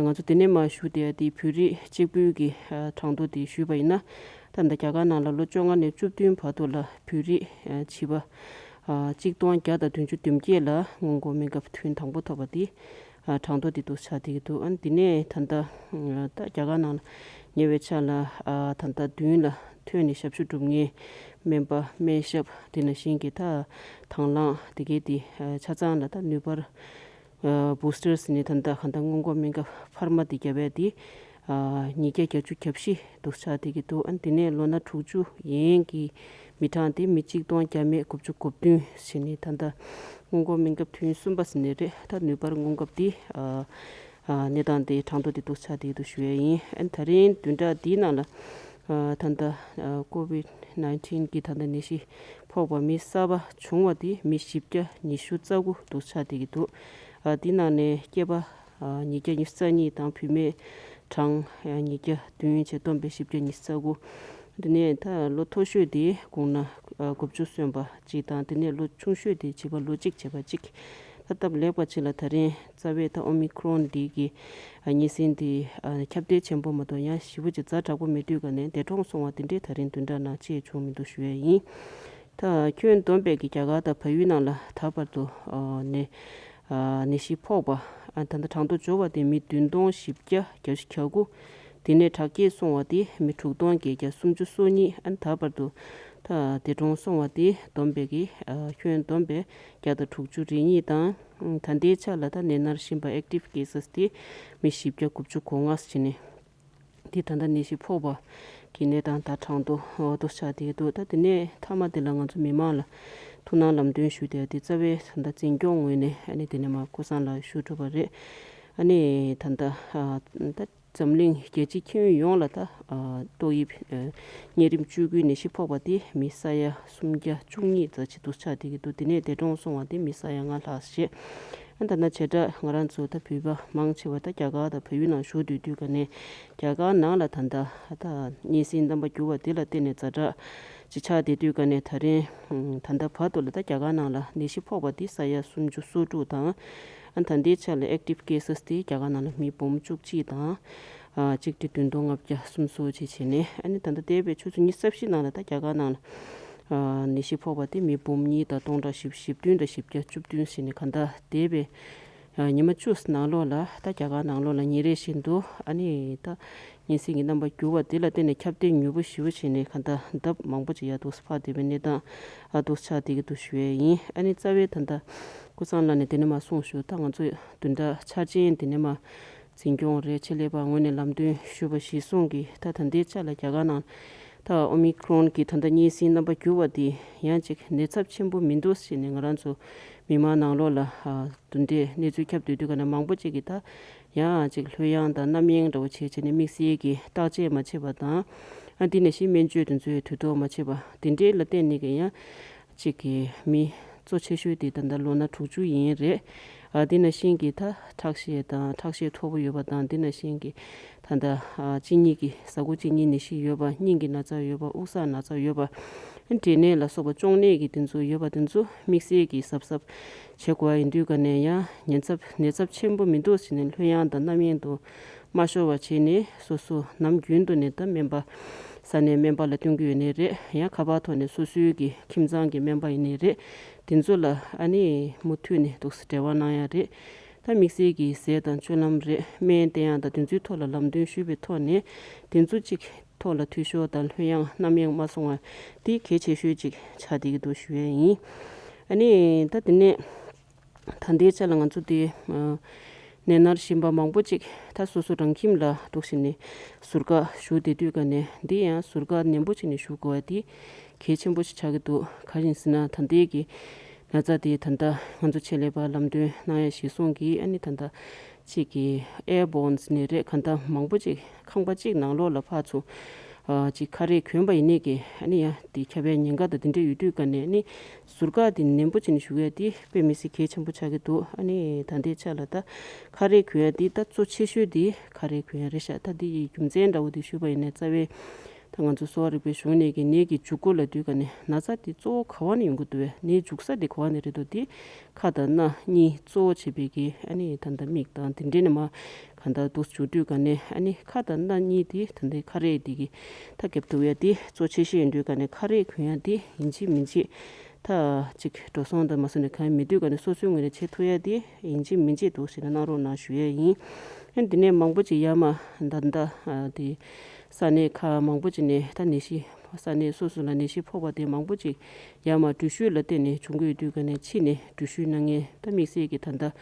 ང་ཚོ་དེ་ནས་མ་ཞུ་བསྡད་ཡ་དེ་བོད་རིགས་གཅིག་པུའི་གི་ཨ་གྲངས་ཐོ་དེ་ཞུས་པ་ཡིན་ན་ད་ལྟ་རྒྱ་གར་ནང་ལ་ལོ་བཅོ་ལྔ་ནས་བཅུ་བདུན་བར་དུ་ལ་བོད་རིགས་ཨ་བྱིས་པ་ཨ་གཅིག་སྟོང་བརྒྱ་དང་བདུན་ཅུ་དོན་བརྒྱད་ལ་སྔོན་འགོག་སྨན་ཁབ་ཐུན་དང་པོ་ཐོབ་པ་དེ་ཨ་གྲངས་ཐོ་དེ་འདུག་ཆགས་བསྡད་ཀྱི་འདུག་ཨ་ནི་དེ་ནས་ད་ལྟ་ཨ་ད་རྒྱ་གར་ནང་ལ་ཉེ་བའི་ཆར་ལ་ཨ་ད་ལྟ་མདུན་ལ་ཐོན་ནས་ཞབས་ཞུ་སྒྲུབ་མཁན་སྨན་པ་སྨན་ཞབས་དེ་ནང་བཞིན་གྱི་ད་དང་བླངས་དེ་གའི་དེ་ཨ་ཆ་ཚང་ལ་ད་ནུས་པར་ཨ་བུ་སི་ཊར་ཟེར་ནས་ད་ལྟ་ག་ད་སྔོན་འགོག་སྨན་ཁབ་ཕར་མ་དེ་བརྒྱབ་པའི་དེ་ཨ་ཉིས་བརྒྱ་བརྒྱད་ཅུ་གྱ་བཞི་འདུག་ཆགས་བསྡད་ཀྱི་འདུག་ཨ་ནི་དེ་ནས་ལོ་ན་དྲུག་ཅུ་ཡན་གྱི་མི་གྲངས་དེ་མི་གཅིག་སྟོང་བརྒྱ་མེད་དགུ་བཅུ་གོ་བདུན་བྱས་ནས་ད་ལྟ་སྔོན་འགོག་སྨན་ཁབ་ཐུན་གསུམ་པ་ཟེར་ནས་རེད། ད་ནུས་པར་སྔོན་ཁབ་དེ་ཨ་ཨ་གནས་སྟངས་དེ་གྲངས་ཐོ་དེ་འདུག་ཆགས་བསྡད་ཀྱི་འདུག་ཞུ་ཡས་ཡིན། ཨ་ནི་ད་རིང་བདུན་ཕྲག་འདིའི་ནང་ལ་ཨ་ད་ལྟ་ཨ་ཀོ་ཝིད་ནའིན་ཊིན་གྱི་ད་ལྟ་ནད་གཞི་ཕོག་པ་མི་གསར་པ་བྱུང་བ་དེ་མི་བཞི་བརྒྱ་ཉི་ཤུ་རྩ་དགུ་འདུག་ཆགས་བསྡད་ཀྱི་འདུག་ཨ་དེའི་ནང་ནས་སྐྱེས་པ་ཨ་ཉིས་བརྒྱ་ཉི་ཤུ་རྩ་གཉིས་དང་བུད་མེད་གྲངས་ཨ་ཉིས་བརྒྱ་བདུན་བྱས་བསྡོམས་པས་བཞི་བརྒྱ་ཉི་ཤུ་རྩ་དགུ། དེ་ནས་ད་ལོ་མཐོ་ཤོས་དེ་དགུང་ན་ཨ་དགུ་བཅུ་སོན་པ་གཅིག་དང་དེ་ནས་ལོ་ཆུང་ཤོས་དེ་བྱིས་པ་ལོ་གཅིག་བྱས་པ་གཅིག་ད་སྟབས་ལེགས་པ་ཅིག་ལ་ད་རིང་རྩ་བའི་ད་ཨོ་མི་ཁྲོན་འདི་གི་ཨ་གཉན་སྲིན་འདི་ཨ་ཁྱབ་གདལ་ཆེན་པོ་མ་གཏོགས་ཡང་ཞེ་པོ་ཅིག་ཛ་དྲག་པོ་མེད་དུས་ག་ནས་འདས་གྲོངས་སོང་བ་དེ་འདྲས་ད་རིང་བདུན་ཕྲག་ནང་ཅིག་བྱུང་མི་འདུག་ཞུ་ཡས་ཡིན། ད་ཁྱོན་བསྡོམས་པས་ཀྱི་རྒྱ་གར་དང་བལ་ཡུལ་ནང་ལ་ད་བར་དུ་ཨ་ནད་ཨ་ནད་གཞི་ཕོག་པ་ཨ་ད་ལྟ་གྲངས་ཐོ་འབྱོར་བ་དེ་མི་བདུན་སྟོང་བཞི་བརྒྱ་གྱ་དགུ། དེ་ནས་དྲག་སྐྱེད་སོང་བ་དེ་མི་དྲུག་སྟོང་བརྒྱད་བརྒྱ་སུམ་ཅུ་སོ་གཉིས། ཨ་ནི་ད་བར་དུ་ད་འདས་གྲོངས་སོང་བ་དེ་བསྡོམས་པས་ཀྱི་ཨ་ཁྱོན་བསྡོམས་པས་བརྒྱ་དང་དྲུག་ཅུ་རེ་གཉིས་དང་། ད་ལྟའི་ཆ་ལ་ད་ནད་མནར་བཞིན་པ་ཨེག་ཊིབ་ཀེ་སེས་དེ་མི་བཞི་བརྒྱ་དགུ་བཅུ་གོ་ལྔ་ཟེར་ནས་དེ་ད་ལྟ་ནད་གཞི་ཕོག་པ་གི་གནས་སྟངས་ད་གྲངས་ཐོ་འདུག་ཆགས་བསྡད་འདུག་ད་དེ་ནས་མཐའ་མ་དེ་ལ་ང་ཚོ་མི་མང་ལ་ཐུགས་སྣང་ལམ་སྟོན་ཞུ་བསྡད་དེ་རྩ་བའི་ད་ལྟ་འཛིན་སྐྱོང་ངོས་ནས་ཨ་ནི་དེ་ནས་མར་ཀུན་བཟང་ལགས་ཞུ་གྲུབ་པ་རེད། ཨ་ནི་ད་ལྟ་ཨ་ད་འཛམ་གླིང་རྒྱལ་སྤྱི་ཁྱོན་ཡོངས་ལ་ད་ཨ་ཏོག་དབྱིབས་ཨ་གཉན་རིམས་བཅུ་དགུའི་ནད་གཞི་ཕོག་པ་དེ་མི་ས་ཡ་སུམ་བརྒྱ་བཅུ་གཉིས་ཙམ་ཅིག་འདུག་ཆགས་བསྡད་ཀྱི་འདུག་དེ་ནས་འདས་གྲོངས་སོང་བ་དེ་མི་ས་ཡ་ལྔ་ལྷག་བྱས། ཨ་ད་ནི་བྱེ་བྲག་ང་རང་ཚོ་ད་བོད་པ་མང་ཆེ་བ་ད་རྒྱ་གར་དང་བལ་ཡུལ་ནང་བཞུགས་སྡོད་དུས་ག་ནས་རྒྱ་གར་ནང་ལ་ད་ལྟ་ད་གཉན་སྲིན་རྣམ་པ་འགྱུར་བ་དེ་ལ་བརྟེན་ནས་ཛ་དྲག་ཅིག་ཆགས་བསྡད་དུས་ག་ནས་ད་རིང་ད་ལྟ་བར་དུ་ལ་ད་རྒྱ་གར་ནང་ལ་ནད་གཞི་ཕོག་པ་དེ་ས་ཡ་སུམ་ཅུ་སོ་དྲུག་དང་། ཨ་ད་ལྟའི་ཆ་ལ་ཨེག་ཊིབ་ཀེ་སེས་དེ་རྒྱ་གར་ནང་ལ་མི་འབུམ་བཅུ་གཅིག་དང་ཨ་གཅིག་ཁྲི་བདུན་སྟོང་ལྔ་བརྒྱ་སུམ་ཅུ་ཅིག་བྱས་ནས་ཨ་ནི་ད་ལྟ་འདས་པའི་ཆུ་ཚོད་ཉི་ཤུ་རྩ་བཞི་ནང་ལ་ད་རྒྱ་གར་ནང་ལ་ཨ་ནད་གཞི་ཕོག་པ་དེ་མི་འབུམ་གཉིས་དང་སྟོང་ཕྲག་བཞི་བཅུ་བདུན་དང་བཞི་བརྒྱ་བཅུ་བདུན་བྱས་ནས་ག་ད་འདས་པའི་ཨ་ཉི་མ་བཅུ་ནང་ལོགས་ལ་ད་རྒྱ་གར་ནང་ལོགས་ལ་ཉིན་རེ་བཞིན་དུ་ཨ་ནི་ད་གཉན་སྲིན་གྱི་རྣམ་པ་འགྱུར་བ་དེ་ལ་བརྟེན་ནས་ཁྱབ་གདལ་མྱུར་པོ་ཞེ་པོ་བྱས་ནས་ག་ད་ལྡབ་མང་པོ་ཅིག་ཡར་འདུག་སེ་འཕར་བསྡད་པའི་གནས་སྟངས་ཨ་འདུག་ཆགས་བསྡད་ཀྱི་འདུག་ཞུ་ཡས་ཡིན། ཨ་ནི་རྩ་བའི་ད་ལྟ་ཀུན་བཟང་ལགས་ནས་དེ་ནས་མར་གསུངས་ཞུ། ད་ང་ཚོས་བདུན་ཕྲག་འཆར་ཅན་དེ་ནས་མར་འཛིན་སྐྱོང་རེད། ཆེད་ལས་པ་ངོས་ནས་ལམ་སྟོན་ཞུས་པ་གཞིར་བཟུང་གིས་ད་ད་ལྟའི་ཆ་ལ་རྒྱ་གར་ནང་ད་ཨོ་མི་ཁྲོན་གྱི་ད་ལྟ་གཉན་སྲིན་རྣམ་པ་འགྱུར་བ་དེ་ཡང་ཅིག་ནད་ཚབས་ཆེན་པོ་མི་འདུག་ཟེར་ནས་ང་རང་ཚོ་ མི་མང་ནང་ལོགས་ལ་ཨ་དེ་འདྲའི་གནས་ཚུལ་ཁྱབ་སྡོད་དུས་ག་ནས་མང་པོ་ཅིག་གིས་ད་ཡང་ཅིག་ལྷོད་ཡངས་དང་རྣམ་གཡེང་འདྲ་བོ་བྱས་བྱས་ནས་དམིགས་བསལ་གྱི་བརྟག་དཔྱད་མ་བྱས་པ་དང་། ཨ་འདི་ནང་བཞིན་སྨན་བཅོས་དེ་ཚོའི་དུས་ཐོག་མ་བྱས་པ་དེ་འདྲའི་ལ་བརྟེན་ནས་ཀྱི་ཡང་ཅིག་གི་མི་གཙོ་ཆེ་ཤོས་དེ་ད་ལྟ་ལོ་ན་དྲུག་ཅུ་ཡིན་རེད། ཨ་འདི་ནང་བཞིན་གྱི་ད་ཁྲག་ཤེད་དང་ཁྲག་ཤེད་མཐོ་པོ་ཡོད་པ་དང་། འདི་ནང་བཞིན་གྱི་ད་ལྟ་ཨ་གཅིན་སྙི་གི་ཟ་ཁུ་གཅིན་སྙི་ནད་གཞི་ཡོད་པ། སྙིང་གི་ན་ཚ་ཡོད་པ། དབུགས་བསགས་ན་ཚ་ཡོད་པ། འབྲས་ནད་ལ་སོགས་པ་གཅོང་ནད་ཀྱི་དེ་ཚོ་ཡོད་པ་དེ་ཚོ་དམིགས་བསལ་གྱི་གཟབ་གཟབ་བྱེད་དགོས་པ་ཡིན་དུས་ག་ནས་ཡང་ཉེན་ཚབས་ཉེན་ཚབས་ཆེན་པོ་མི་འདུག་ཟེར་ནས་ལྷོད་ཡངས་དང་རྣམ་གཡེང་དུ་མ་ཤོར་བ་བྱས་ནས། སོ་སོ་ནམ་རྒྱུན་དུ་ནས་ད་སྨན་པ་ས་གནས་སྨན་པ་ལ་སྟོན་གྱི་ཡོད་ནའི་རེད། ཡང་ཁ་པར་ཐོག་ནས་སོ་སོའི་གི་ཁྱིམ་ཚང་གི་སྨན་པ་ཡིན་ནའི་རེད། དེ་ཚོ་ལ་ཨ་ནི་མུ་མཐུད་ནས་འདུག་སེ་འབྲེལ་བ་གནང་ཡ་རེད། ད་དམིགས་བསལ་གྱི་ཟས་དང་སྤྱོད་ལམ་རེད། སྨན་བསྟེན་ཡ་དང་དེ་ཚོའི་ཐོག་ལ་ལམ་སྟོན་ཞུས་པའི་ཐོག་ནས་དེ་ཚོ་གཅིག་ཐོག་ལ་འཐུས་ཤོར་དང་ལྷོད་ཡངས་རྣམ་གཡེང་མ་སོང་བ་དེ་གལ་ཆེ་ཤོས་ཅིག་ཆགས་བསྡད་ཀྱི་འདུག་ཞུ་ཡས་ཡིན། ཨ་ནི་ད་དེ་ནས་ད་ལྟའི་ཆ་ལ་ང་ཚོ་དེ་ཨ་ནད་མནར་བཞིན་པ་མང་པོ་ཅིག་ད་སོ་སོ་རང་ཁྱིམ་ལ་འདུག་བྱས་ནས་ཟུར་བཀག་ཞུ་བསྡད་དུས་ག་ནས། འདི་ཡང་ཟུར་བཀག་ནན་པོ་བྱས་ནས་ཞུ་དགོས་པ་དེ་གལ་ཆེན་པོ་ཞིག་ཆགས་ཀྱི་འདུག་ག་རེ་ཡིན་ཟེར་ན། ད་ལྟའི་གི་ན་ཚ་དེ་ད་ལྟ་ང་ཚོ་ཆེད་ལས་པ་ལམ་སྟོན་གནང་ཡ་གཞིར་བཟུང་གིས། ཨ་ནི་ད་ལྟ་གཅིག་གི་ཨེར་བོན་ནས་རེད། གང་ལྟར་མང་པོ་ཅིག་ཁང་པ་གཅིག་ནང་ལོགས་ལ་ཕར་ཚུར་ཨ་ཅིག་ཁ་རས་གྱོན་པ་ཡིན་ནའི་གི། ཨ་ནི་ཡང་དེ་ཁྱབ་པའི་ཉེན་ཁ་དང་དེ་འདྲ་ཡོད་དུས་ག་ནས། ཨ་ནི་ཟུར་བཀག་དེ་ནན་པོ་བྱས་ནས་ཞུ་ཡ་དེ་དཔེ་མི་སྲིད་གལ་ཆེན་པོ་ཆགས་ཀྱི་འདུག་ཨ་ནི་ད་ལྟའི་ཆ་ལ་ད་ཁ་རས་གྱོན་ཡ་དེ་ད་གཙོ་ཆེ་ཤོས་དེ་ཁ་རས་གྱོན་ཡ་རེད་ཤག་ད་དེ་ཡི་རྒྱུ་མཚན་འདྲ་བོ་དེ་ཞུས་པ་ཡིན་ན། རྩ་བའི་ད་ང་ཚོ་གསོ་བ་རིག་པའི་གཞུང་ནས་ཀྱི་ནད་ཀྱི་འཇུག་སྒོ་ལབ་དུས་ག་ནས་ན་ཚ་དེ་གཙོ་བོ་ག་བ་ནས་ཡོང་གི་འདུག་བས། ནད་འཇུག་ས་དེ་ག་བ་ནས་རེད་འདུག་དེ་ཁ་དང་སྣ་གཉིས་གཙོ་བོ་བྱས་པའི་གི། ཨ་ནི་ད་ལྟ་མིག་དང་དེ་འདྲས་ནས་མར་གང་ལྟར་འདུག་འཇུག་དུས་ག་ནས། ཨ་ནི་ཁ་དང་སྣ་གཉིས་དེ་ད་ལྟའི་ཁ་རས་དེ་གི་ད་རྒྱབ་ཐུབ་ཡ་དེ་གཙོ་ཆེ་ཤོས་ཡིན་དུས་ག་ནས། ཁ་རས་གྱོན་ཡ་དེ་ཡིན་གཅིག་མིན་གཅིག་ད་ཅིག་འགྲོ་སོང་དང་མ་སོང་ནས་གང་ཡང་མེད་དུས་ག་ནས། སོ་སོའི་ངོས་ནས་བྱེད་ཐུབ་ཡ་དེ་ཡིན་གཅིག་མིན་གཅིག་འདུག་ཟེར་ནས་གནང་རོགས་གནང་ཞུ་ཡ་ཡིན། ཨ་ནི་དེ་ནས་མང་པོ་ཅིག་ཡར་མར་ད་ལྟ་ཨ་དེ་ས་གནས་ཁག་མང་པོ་ཅིག་ནས་ད་ནད་གཞི། ས་གནས་སོ་སོ་ལ་ནད་གཞི་ཕོག་པ་དེ་མང་པོ་ཅིག་ཡར་མར་འགྲུལ་བཞུད་ལ་བརྟེན་ནས་བྱུང་གི་ཡོད་དུས་ག་ནས། ཕྱི་ནས་འགྲུལ་བཞུད་གནང་མཁན། ད་དམིགས་བསལ་གྱི་ད་ལྟ་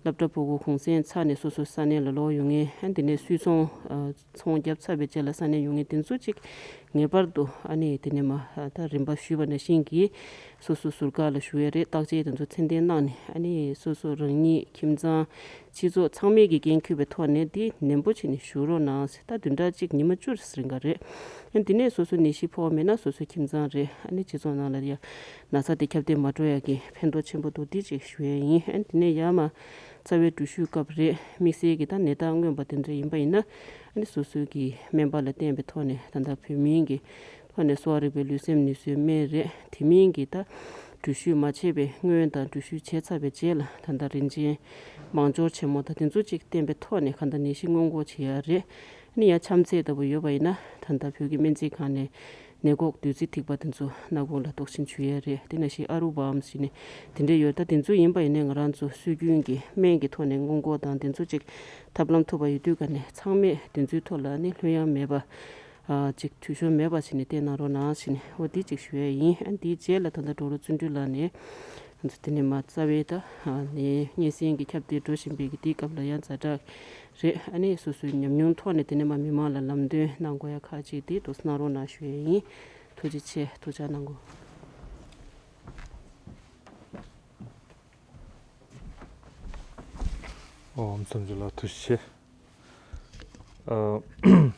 སློབ་གྲྭ་ཕྲུ་གུ་གུང་སེང་ཚར་ནས་སོ་སོ་ས་གནས་ལ་ལོག་ཡོང་མཁན། ཨ་དེ་ནས་སུད་ཚོང་ཨ་ཚོང་བརྒྱབ་ཚར་བའི་རྗེས་ལ་ས་གནས་ཡོང་མཁན་དེ་ཚོ་ཅིག་ངེས་པར་དུ། ཨ་ནི་དེ་ནས་མར་ཨ་ད་རིམ་པ་ཞུས་པ་ནང་བཞིན་གྱི་སོ་སོ་ཟུར་བཀག་ལ་བཞུགས་ཡ་རེད། བརྟག་དཔྱད་དེ་ཚོ་ཚད་ལྡན་གནང་ནས། ཨ་ནི་སོ་སོ་རང་ཉིད། ཁྱིམ་ཚང་། སྤྱི་ཚོགས་ཚང་མས་ཀྱི་འགན་འཁུར་བའི་ཐོག་ནས་འདི་ནན་པོ་བྱས་ནས་བཞུགས་རོགས་གནང་ཟེར། ད་བདུན་ཕྲག་གཅིག་ཉི་མ་བཅུ་རེ་ཟེར་ག་རེད། ཨ་འདི་ནས་སོ་སོ་ནད་གཞི་ཕོག་མེད་ན་སོ་སོའི་ཁྱིམ་ཚང་རེད། ཨ་ནི་སྤྱི་ཚོགས་ནང་ལ་ཡ་ན་ཚ་དེ་ཁྱབ་གདལ་མ་འགྲོ་ཡ་གི་ཕན་ཐོགས་ཆེན་པོ་འདུག་འདི་ཅིག་ཞུ་ཡ་ཡིན། ཨ་འདི་ནས་ཡར་མར་རྩ་བའི་འགྲུལ་བཞུད་སྐབས་རེད། དམིགས་བསལ་གྱི་ད་ནད་རྟགས་མངོན་པ་དེ་འདྲ་ཡིན་པ་ཡིན་ན། ཨ་ནི་སོ་སོའི་གི་སྨན་པ་ལ་བསྟེན་པའི་ཐོག་ནས། ད་ལྟ་བོད་མིའི་གི་ཐོག་ནས་གསོ་བ་རིག་པའི་ལུས་སེམས་ནུས་གསོའི་སྨན་རེད། དེ་མིན་གྱི་ད་འགྲུལ་བཞུད་མ་བྱས་པའི་སྔོན་དང་འགྲུལ་བཞུད་བྱས་ཚར་བའི་རྗེས་ལ། ད་ལྟ་རིན་ཆེན་མང་སྦྱོར་ཆེན་མོ་དང་དེ་ཚོ་ཅིག་བསྟེན་པའི་ཐོག་ནས་གང་ལྟར་ནད་གཞི་སྔོན་འགོག་བྱེད་ཡ་རེད། ཨ་ནི་ཡང་ཆམ་ཚད་ལྟ་བུ་ཡོད་པ་ཡིན་ན། ད་ལྟ་བོད་ཀྱི་སྨན་རྩིས་ཁང་ནས་ནད་འགོག་བདུད་རྩི་ཐིགས་པ་དེ་ཚོ་སྣ་ཁུག་ལ་གཏོགས་ཤིང་བྱུག་ཡ་རེད། དེ་ནང་བཞིན་ཨ་རུ་བམ་ཟེར་ནས་དེ་འདྲ་ཡོད། ད་དེ་ཚོ་ཡིན་པ་ཡིན་ནའི་ང་རང་ཚོ་སྲོལ་རྒྱུན་གྱི་སྨན་གྱི་ཐོག་ནས་སྔོན་འགོག་དང་དེ་ཚོ་ཅིག་ཐབས་ལམ་ཐུབ་པ་ཡོད་དུས་ག་ནས་ཚང་མས་དེ་ཚོའི་ཐོག་ལ་ནི་ལྷོད་ཡངས་མེད་པ། ཨ་ཅིག་འཐུས་ཤོར་མེད་པ་བྱས་ནས་བསྟེན་གནང་རོགས་གནང་ཟེར་ནས། འོ་འདི་ཅིག་ཞུ་ཡས་ཡིན། ཨ་འདིའི་རྗེས་ལ་ད་ལྟ་ཌོག་ཊར་བརྩོན་འགྲུས་ལགས་ནས་ང་ཚོ་དེ་ནས་མར་རྩ་བའི་ད་ཨ་ནི་སྙན་སེང་གི་ཁྱབ་གདལ་འགྲོ་བཞིན་པའི་གི་དེའི་སྐབས་ལ་ཡང་ཛ་དྲག་རེད། ཨ་ནི་སོ་སོའི་ཉམས་མྱོང་ཐོག་ནས་དེ་ནས་མར་མི་མང་ལ་ལམ་སྟོན་གནང་དགོས་ཡ་ཁག་ཅིག་དེ་འདུག་གནང་རོགས་གནང་ཞུ་ཡས་ཡིན། ཐུགས་རྗེ་ཆེ། ཐུགས་ཅག་གནང་དགོས། ཨོ་མཚམས་ཅིག་ལ་ཐུགས་རྗེ་ཆེ། ཨ།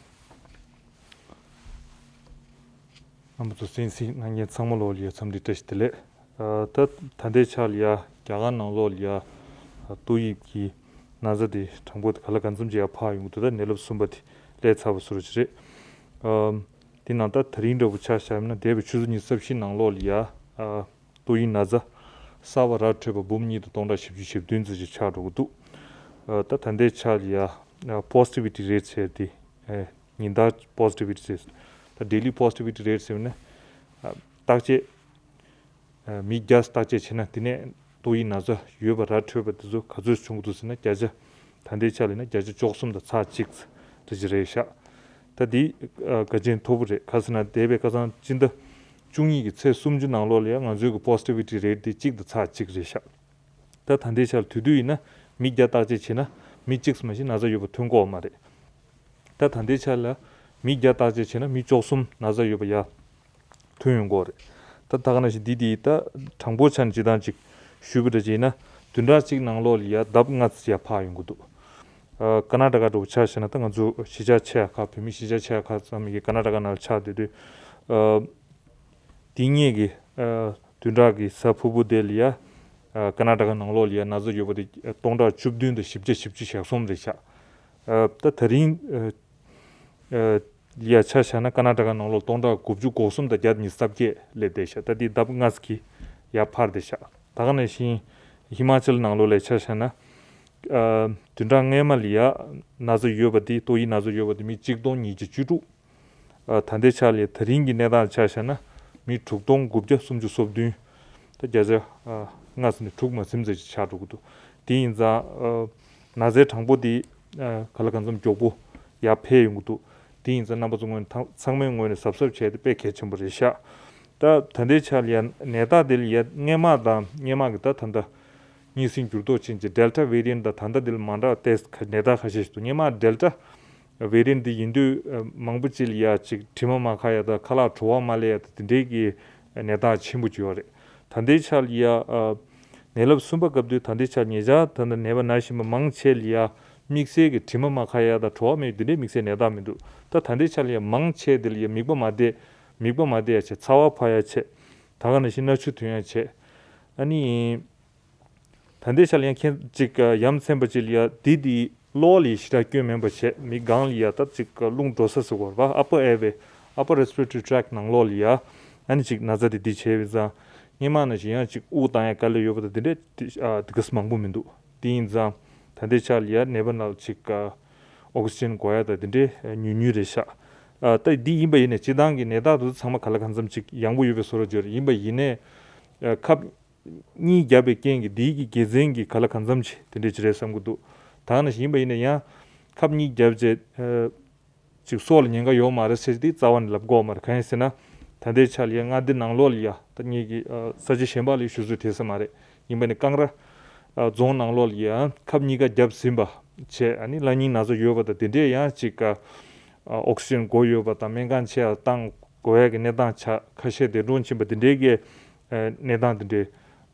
རྣམ་པ་ཚོ་གསན་གཟིགས་གནང་མཁན་ཚང་མ་ལོག་ལ་ཡ་འཚམས་འདྲི་བཀྲ་ཤིས་བདེ་ལེགས། ཨ། ད་ད་ལྟའི་ཆ་ལ་ཡ་རྒྱ་གར་ནང་ལོགས་ལ་ཡ་ཏོག་དབྱིབས་ཀྱི་ན་ཚ་དེ་གྲངས་འབོར་དེ་ག་ལ་གང་འཚམ་ཅིག་ཡར་འཕར་ཡོང་གི་འདུག་ད་ནད་རླབས་གསུམ་པ་དེ་སླེབས་ཚར་བ་བཟོ་འདྲ་ཅིག་རེད། ཨ། དེ་ནང་ད་ད་རིང་འདྲ་བོ་ཆ་བཞག་ན་འདས་པའི་ཆུ་ཚོད་ཉི་ཤུ་རྩ་བཞི་ནང་ལོགས་ལ་ཡ། ཨ། ཏོག་དབྱིབས་ན་ཚ་གསར་པ་ར་འཕྲོད་པ་འབུམ་གཉིས་དང་སྟོང་ཕྲག་བཞི་བཅུ་ཞེ་བདུན་ཙམ་ཞིག་ཆགས་འགྲོ་གི་འདུག་ཨ། ད་ད་ལྟའི་ཆ་ལ་ཡ་ཨ་positivity rate ཟེར་དེ། ཨ། ཉིན་ལྟར་positivity rate། ད་daily positivity rate ཟེར་ན། ཨ། བརྟག་དཔྱད། ཨ། མི་བརྒྱ་བརྟག་དཔྱད་བྱས་ན་དེ་ནས་ཏོག་དབྱིབས་ན་ཚ་ཡོད་པ་ར་འཕྲོད་པ་དེ་ཚོ་ག་ཚོད་བྱུང་གི་འདུག་ཟེར་ན། བརྒྱ་ཆ། ད་ལྟའི་ཆ་ལ་ཡིན་ན་བརྒྱ་ཆ་བཅུ་གསུམ་དང་ཚེག་གཅིག་ཙམ་དེ་ཅིག་རེད་ཤག་ད་འདི་ཨ་དགའ་ཆེན་མཐོ་པོ་རེད། ག་ཟེར་ན་འདས་པའི་ཁ་སང་སྤྱི་ཟླ་བཅུ་གཉིས་ཀྱི་ཚེས་སུམ་ཅུ་ནང་ལོགས་ལ་ཡང་ང་ཚོའི་གི་positivity rate འདི་གཅིག་དང་ཚེག་གཅིག་རེད་ཤག་ད་ད་ལྟའི་ཆར་དུས་དུས་ཡིན་ན་མི་བརྒྱ་བརྟག་དཔྱད་བྱས་ན་མི་གཅིག་ཙམ་མ་གཏོགས་ན་ཚ་ཡོད་པ་ཐོན་གྱི་ཡོད་མ་རེད། ད་ད་ལྟའི་ཆར་ལ་མི་བརྒྱ་བརྟག་དཔྱད་བྱས་ན་མི་བཅུ་གསུམ་ན་ཚ་ཡོད་པ་ཡར་ཐོན་ཡོང་གི་ཡོད་རེད། ད་ད་ག་ནང་བཞིན་འདི་འདི་ད་གྲངས་འབོར་ཆ་ནས་སྤྱིར་བཏང་ཅིག་ ཞུས་པ་འདྲ་བྱས་ན་བདུན་ཕྲག་གཅིག་ནང་ལོགས་ལ་ཡ་ལྡབ་ལྔ་ཙམ་ཡར་འཕར་ཡོང་གི་འདུག་ཨ་ཀར་ནཱ་ཊ་ཀ་འདྲ་བོ་ཆ་བཞག་ན་ད་ང་ཚོ་གཞིས་ཆགས་ཆེ་ཁག་བོད་མི་གཞིས་ཆགས་ཆེ་ཁག་ཙམ་གྱི་ཀར་ནཱ་ཊ་ཀ་ནང་ལ་ཆགས་བསྡད་དུས་ཨ་དེ་སྔོན་གྱི་ཨ་བདུན་ཕྲག་གི་གཟའ་ཕུར་བུ་དེ་ལ་ཡ་ཨ་ཀར་ནཱ་ཊ་ཀ་ནང་ལོགས་ལ་ཡ་ན་ཚ་ཡོད་པ་དེ་སྟོང་ཕྲག་བཅུ་བདུན་དང་བཞི་བརྒྱ་བཞི་བཅུ་ཞེ་གསུམ་རེད་ཤག་ཨ་ད་ད་རིང་ཨ་ཨ་ལ་ཡ་ཆ་བཞག་ན་ཀར་ནཱ་ཊ་ཀ་ནང་ལོགས་སྟོང་ཕྲག་དགུ་བཅུ་གོ་གསུམ་དང་བརྒྱ་ཉི་ཤུ་རྩ་བརྒྱད་སླེབས་བསྡད་ཤག་ད་འདི་ལྡབ་ལྔ་ཙམ་གྱིས་ཡར་འཕར་བསྡད་ཤག་ད་ག་ནང་བཞིན་ཧི་མ་ཅལ་ནང་ལོགས་ལ་ཆ་བཞག་ན། ཨ་བདུན་ཕྲག་སྔོན་མ་ལ་ཡ་ན་ཚ་ཡོད་པ་འདི་ཏོག་དབྱིབས་ན་ཚ་ཡོད་པ་འདི་མི་གཅིག་སྟོང་ཉིས་བརྒྱ་བཅུ་དྲུག་ཨ་ད་ལྟའི་ཆ་ལ་ཡ་ད་རིང་གི་གནས་སྟངས་ཆ་བཞག་ན་མི་དྲུག་སྟོང་དགུ་བརྒྱ་སུམ་ཅུ་སོ་བདུན། ད་བརྒྱ་ཆ་ཨ་ལྔ་ཙམ་ནས་དྲུག་མ་ཟིན་ཙམ་ཅིག་ཆགས་འགྲོ་གི་འདུག་དེ་ཡིན་ཙང་ཨ་ན་ཚའི་གྲངས་འབོར་འདི་ཨ་ག་ལ་གང་འཚམ་མགྱོགས་པོ་ཡར་འཕེལ་ཡོང་གི་འདུག་དེ་ཡིན་ཙང་རྣམ་པ་ཚོ་ངོས་ནས་ཚང་མའི་ངོས་ནས་གཟབ་གཟབ་བྱས་ཏེ་དཔེ་གལ་ཆེན་པོ་རེད་ཤག་ད་ད་ལྟའི་ཆ་ལ་ཡ་ནད་རྟགས་དེ་ལ་ཡ་སྔོན་མ་དང་སྔོན་མ་གི་ད་ད་ལྟ་གཉན་སྲིན་འགྱུར་ལྡོག་ཕྱིན་ཅིག་ཌེལ་ཊ་ཝེ་རི་ཡན་ཊི་དང་ད་ལྟ་འདི་ལ་མ་འདྲ་བ་ཏེ་ནད་རྟགས་ཁ་ཤས་ཤིག་འདུག་སྔོན་མ་ཌེལ་ཊ་ཝེ་རི་ཡན་ཊི་འདི་ཡིན་དུས་ཨ་མང་པོ་ཅིག་ལ་ཡ་ཅིག་དྲི་མ་མ་ཁ་ཡ་དང་ཁ་ལག་བྲོ་བ་མ་ལེན་ཡ་དང་དེ་འདྲའི་གི་ནད་རྟགས་ཆེན་པོ་ཅིག་ཡོད་རེད། ད་ལྟའི་ཆ་ལ་ཡ་ཨ་ནད་རླབས་གསུམ་པ་སྐབས་དུས་ད་ལྟའི་ཆ་ཉེ་ཆར་ད་ལྟ་ནད་པ་ན་བཞིན་པ་མང་ཆེ་ལ་ཡ་དམིགས་བསལ་གྱི་དྲི་མ་མ་ཁ་ཡ་དང་བྲོ་བ་མེད་འདི་འདྲའི་དམིགས་བསལ་ནད་རྟགས་མི་འདུག་ད་ད་ལྟའི་ཆ་ལ་ཡ་མང་ཆེ་དེ་ལ་ཡ་མིད་པ་མ་བདེ་མིད་པ་མ་བདེ་ཡ་བྱས། ཚ་བ་འཕར་ཡ་བྱས། ད་ག་ནང་བཞིན་སྣ་ཆུ་ཐོན་ཡ་བྱས། ཨ་ནི། ད་ལྟའི་ཆ་ལ་ཡང་ཁྱེད་ཅིག་ཡ་མཚན་པ་ཅིག་ལ་ཡ་འདི་འདི་གློ་ལ་ཞེ་དྲག་སྐྱོན་མེད་པ་བྱས། མིག་སྒང་ལ་ཡ་ད་ཅིག་རླུང་འགྲོ་ས་ཟེར་བ་རེད་པ། upper airway upper respiratory tract ནང་ལོགས་ལ་ཡ་ཨ་ནི་ཅིག་ན་ཚ་དེ་འདི་བྱས་པའི་ཙང་སྔོན་མ་ནང་བཞིན་ཡང་ཅིག་དབུགས་བཏང་ཡ་དཀའ་ལས་ཡོད་པ་དང་དེ་འདྲས་དེ་ཨ་དེ་ག་ས་མང་པོ་མི་འདུག་དེ་ཡིན་ཙང་ད་ལྟའི་ཆ་ལ་ཡ་ནད་པ་ནང་ཅིག་ཨོག་སི་ཇན་དགོས་ཡ་དང་དེ་འདྲས་ཉུང་ཉུང་རེད་ཤག་ཨ་ད་འདི་ཡིན་པ་ཡིན་ནའི་སྤྱིར་བཏང་གི་ནད་རྟགས་དེ་ཚོ་ཚང་མ་ག་ལ་གང་འཚམ་ཅིག་ཡང་པོ་ཡོད་པའི་བཟོ་འདྲ་ཅིག་ཡོད་རེད། ཡིན་པ་ཡིན་ནའི་ཨ་ཁབ་གཉིས་བརྒྱབ་པའི་རྐྱེན་གྱིས་འདིའི་གི་དགེ་མཚན་གྱི་ག་ལ་གང་འཚམ་ཅིག་དེ་འདྲས་ཅིག་རེད་བསམ་གྱི་འདུག་ད་ནང་བཞིན་ཡིན་པ་ཡིན་ན་ཡང་ཁབ་གཉིས་བརྒྱབ་རྗེས་ཨ་ཅིག་སྲོག་ལ་ཉེན་ཁ་ཡོད་མ་རེད་ཟེར་དེ་རྩ་བ་ནས་ལབ་དགོས་མ་རེད། གང་ཡིན་ཟེར་ན་ད་ལྟའི་ཆ་ལ་ཡ་མངའ་སྡེ་ནང་ལོགས་ལ་ཡ་ད་ངེད་ཀྱི་ཨ་ས་ཆ་གཞན་པ་ལ་ཞུ་ཚོད་དེ་ས་མ་རེད། ཡིན་པ་ནི་ཀང་ར་ཨ་རྫོང་ནང་ལོགས་ལ་ཡ་ཁབ་གཉིས་ཀ་བརྒྱབ་ཟིན་པ་བྱས། ཨ་ནི་གློ་སྙིང་ན་ཚ་ཡོད་པ་དང་དེ་འདྲས་ཡང་ཅིག་ཨ་ཨོག་སི་ཇན་དགོས་ཡོད་པ་དང་སྨན་ཁང་ཆེ་བ་བཏང་དགོས་ཡ་གི་གནས་སྟངས་ཆགས། ཁ་ཤས་འདས་གྲོངས་ཕྱིན་པ་དེ་འདྲའི་གི་ཨ་གནས་སྟངས་དེ་འདྲའི་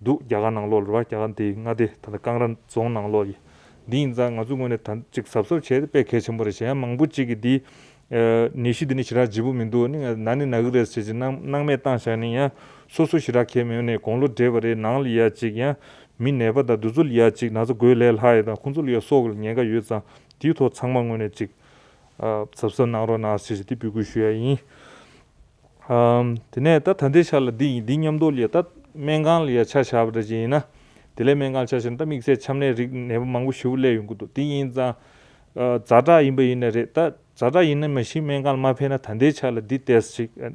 འདུག་རྒྱ་གར་ནང་ལོགས་ལ་རེད་པ། རྒྱ་གར་འདི་མངའ་སྡེ་ད་ལྟ་ཀང་ར་རྫོང་ནང་ལོགས་ཡིན། འདི་ཡིན་ཙང་ང་ཚོ་ངོས་ནས་ད་ཅིག་གཟབ་གཟབ་བྱས་ཏེ་དཔེ་གལ་ཆེན་པོ་རེད། གཞན་ཡང་མང་པོ་ཅིག་གིས་འདི་ཨ་ནད་གཞི་འདི་ནི་ཞེ་དྲག་ལྗིད་པོ་མི་འདུག་ནི་ན་ནི་ན་གི་རེད་ཟེར་ཅིག་སྣང་སྣང་མེད་བཏང་བཞག་ནས་ཡང་སོ་སོ་ཞེ་དྲག་གལ་མེད་ནས་དགུང་ལོ་བགྲེས་པ་རེད། ནང་ལ་ཡ་ཅིག་ཡང་མི་ནད་པ་དང་འདི་ཚོ་ལ་ཡ་ཅིག་ན་ཚ་འགོས་ལས་སླ་ཡ་དང་ཁོང་ཚོ་ལ་ཡ་སྲོག་ལ་ཉེན་ཁ་ཡོད་ཙང་དེའི་ཐོག་ཚང་མ་ངོས་ནས་ཅིག་ཨ་གཟབ་གཟབ་གནང་རོགས་གནང་ཟེར་ཅིག་འདི་འབོད་སྐུལ་ཞུ་ཡ་ཡིན། ཨམ། དེ་ནས་ད་ད་ལྟའི་ཆ་ལ་འདི་ཡིན། འདི་མཉམ་དུ་ལ་ཡ་ད་སྨན་ཁང་ལ་ཡ་ཆ་བཞག་པ་འདྲ་ཅིག་ཡིན་ན། དེ་ལས་སྨན་ཁང་ལ་ཆ་བཞག་ན་ད་དམིགས་བསལ་ཆམ་ནད་རིགས་ནད་པ་མང་པོ་ཞེ་པོ་སླེབས་ཡོང་གི་འདུག་དེ་ཡིན་ཙང་། ཨ་ཛ་དྲག་ཡིན་པ་ཡིན་ན་རེད། ད་ཛ་དྲག་ཡིན་ན་མ་གཞི་སྨན་ཁང་ལ་མ་ཕེབས་ན་ད་ལྟའི་ཆ་ལ་འདི་ཏོག་ཙམ་ཅིག་ཨ་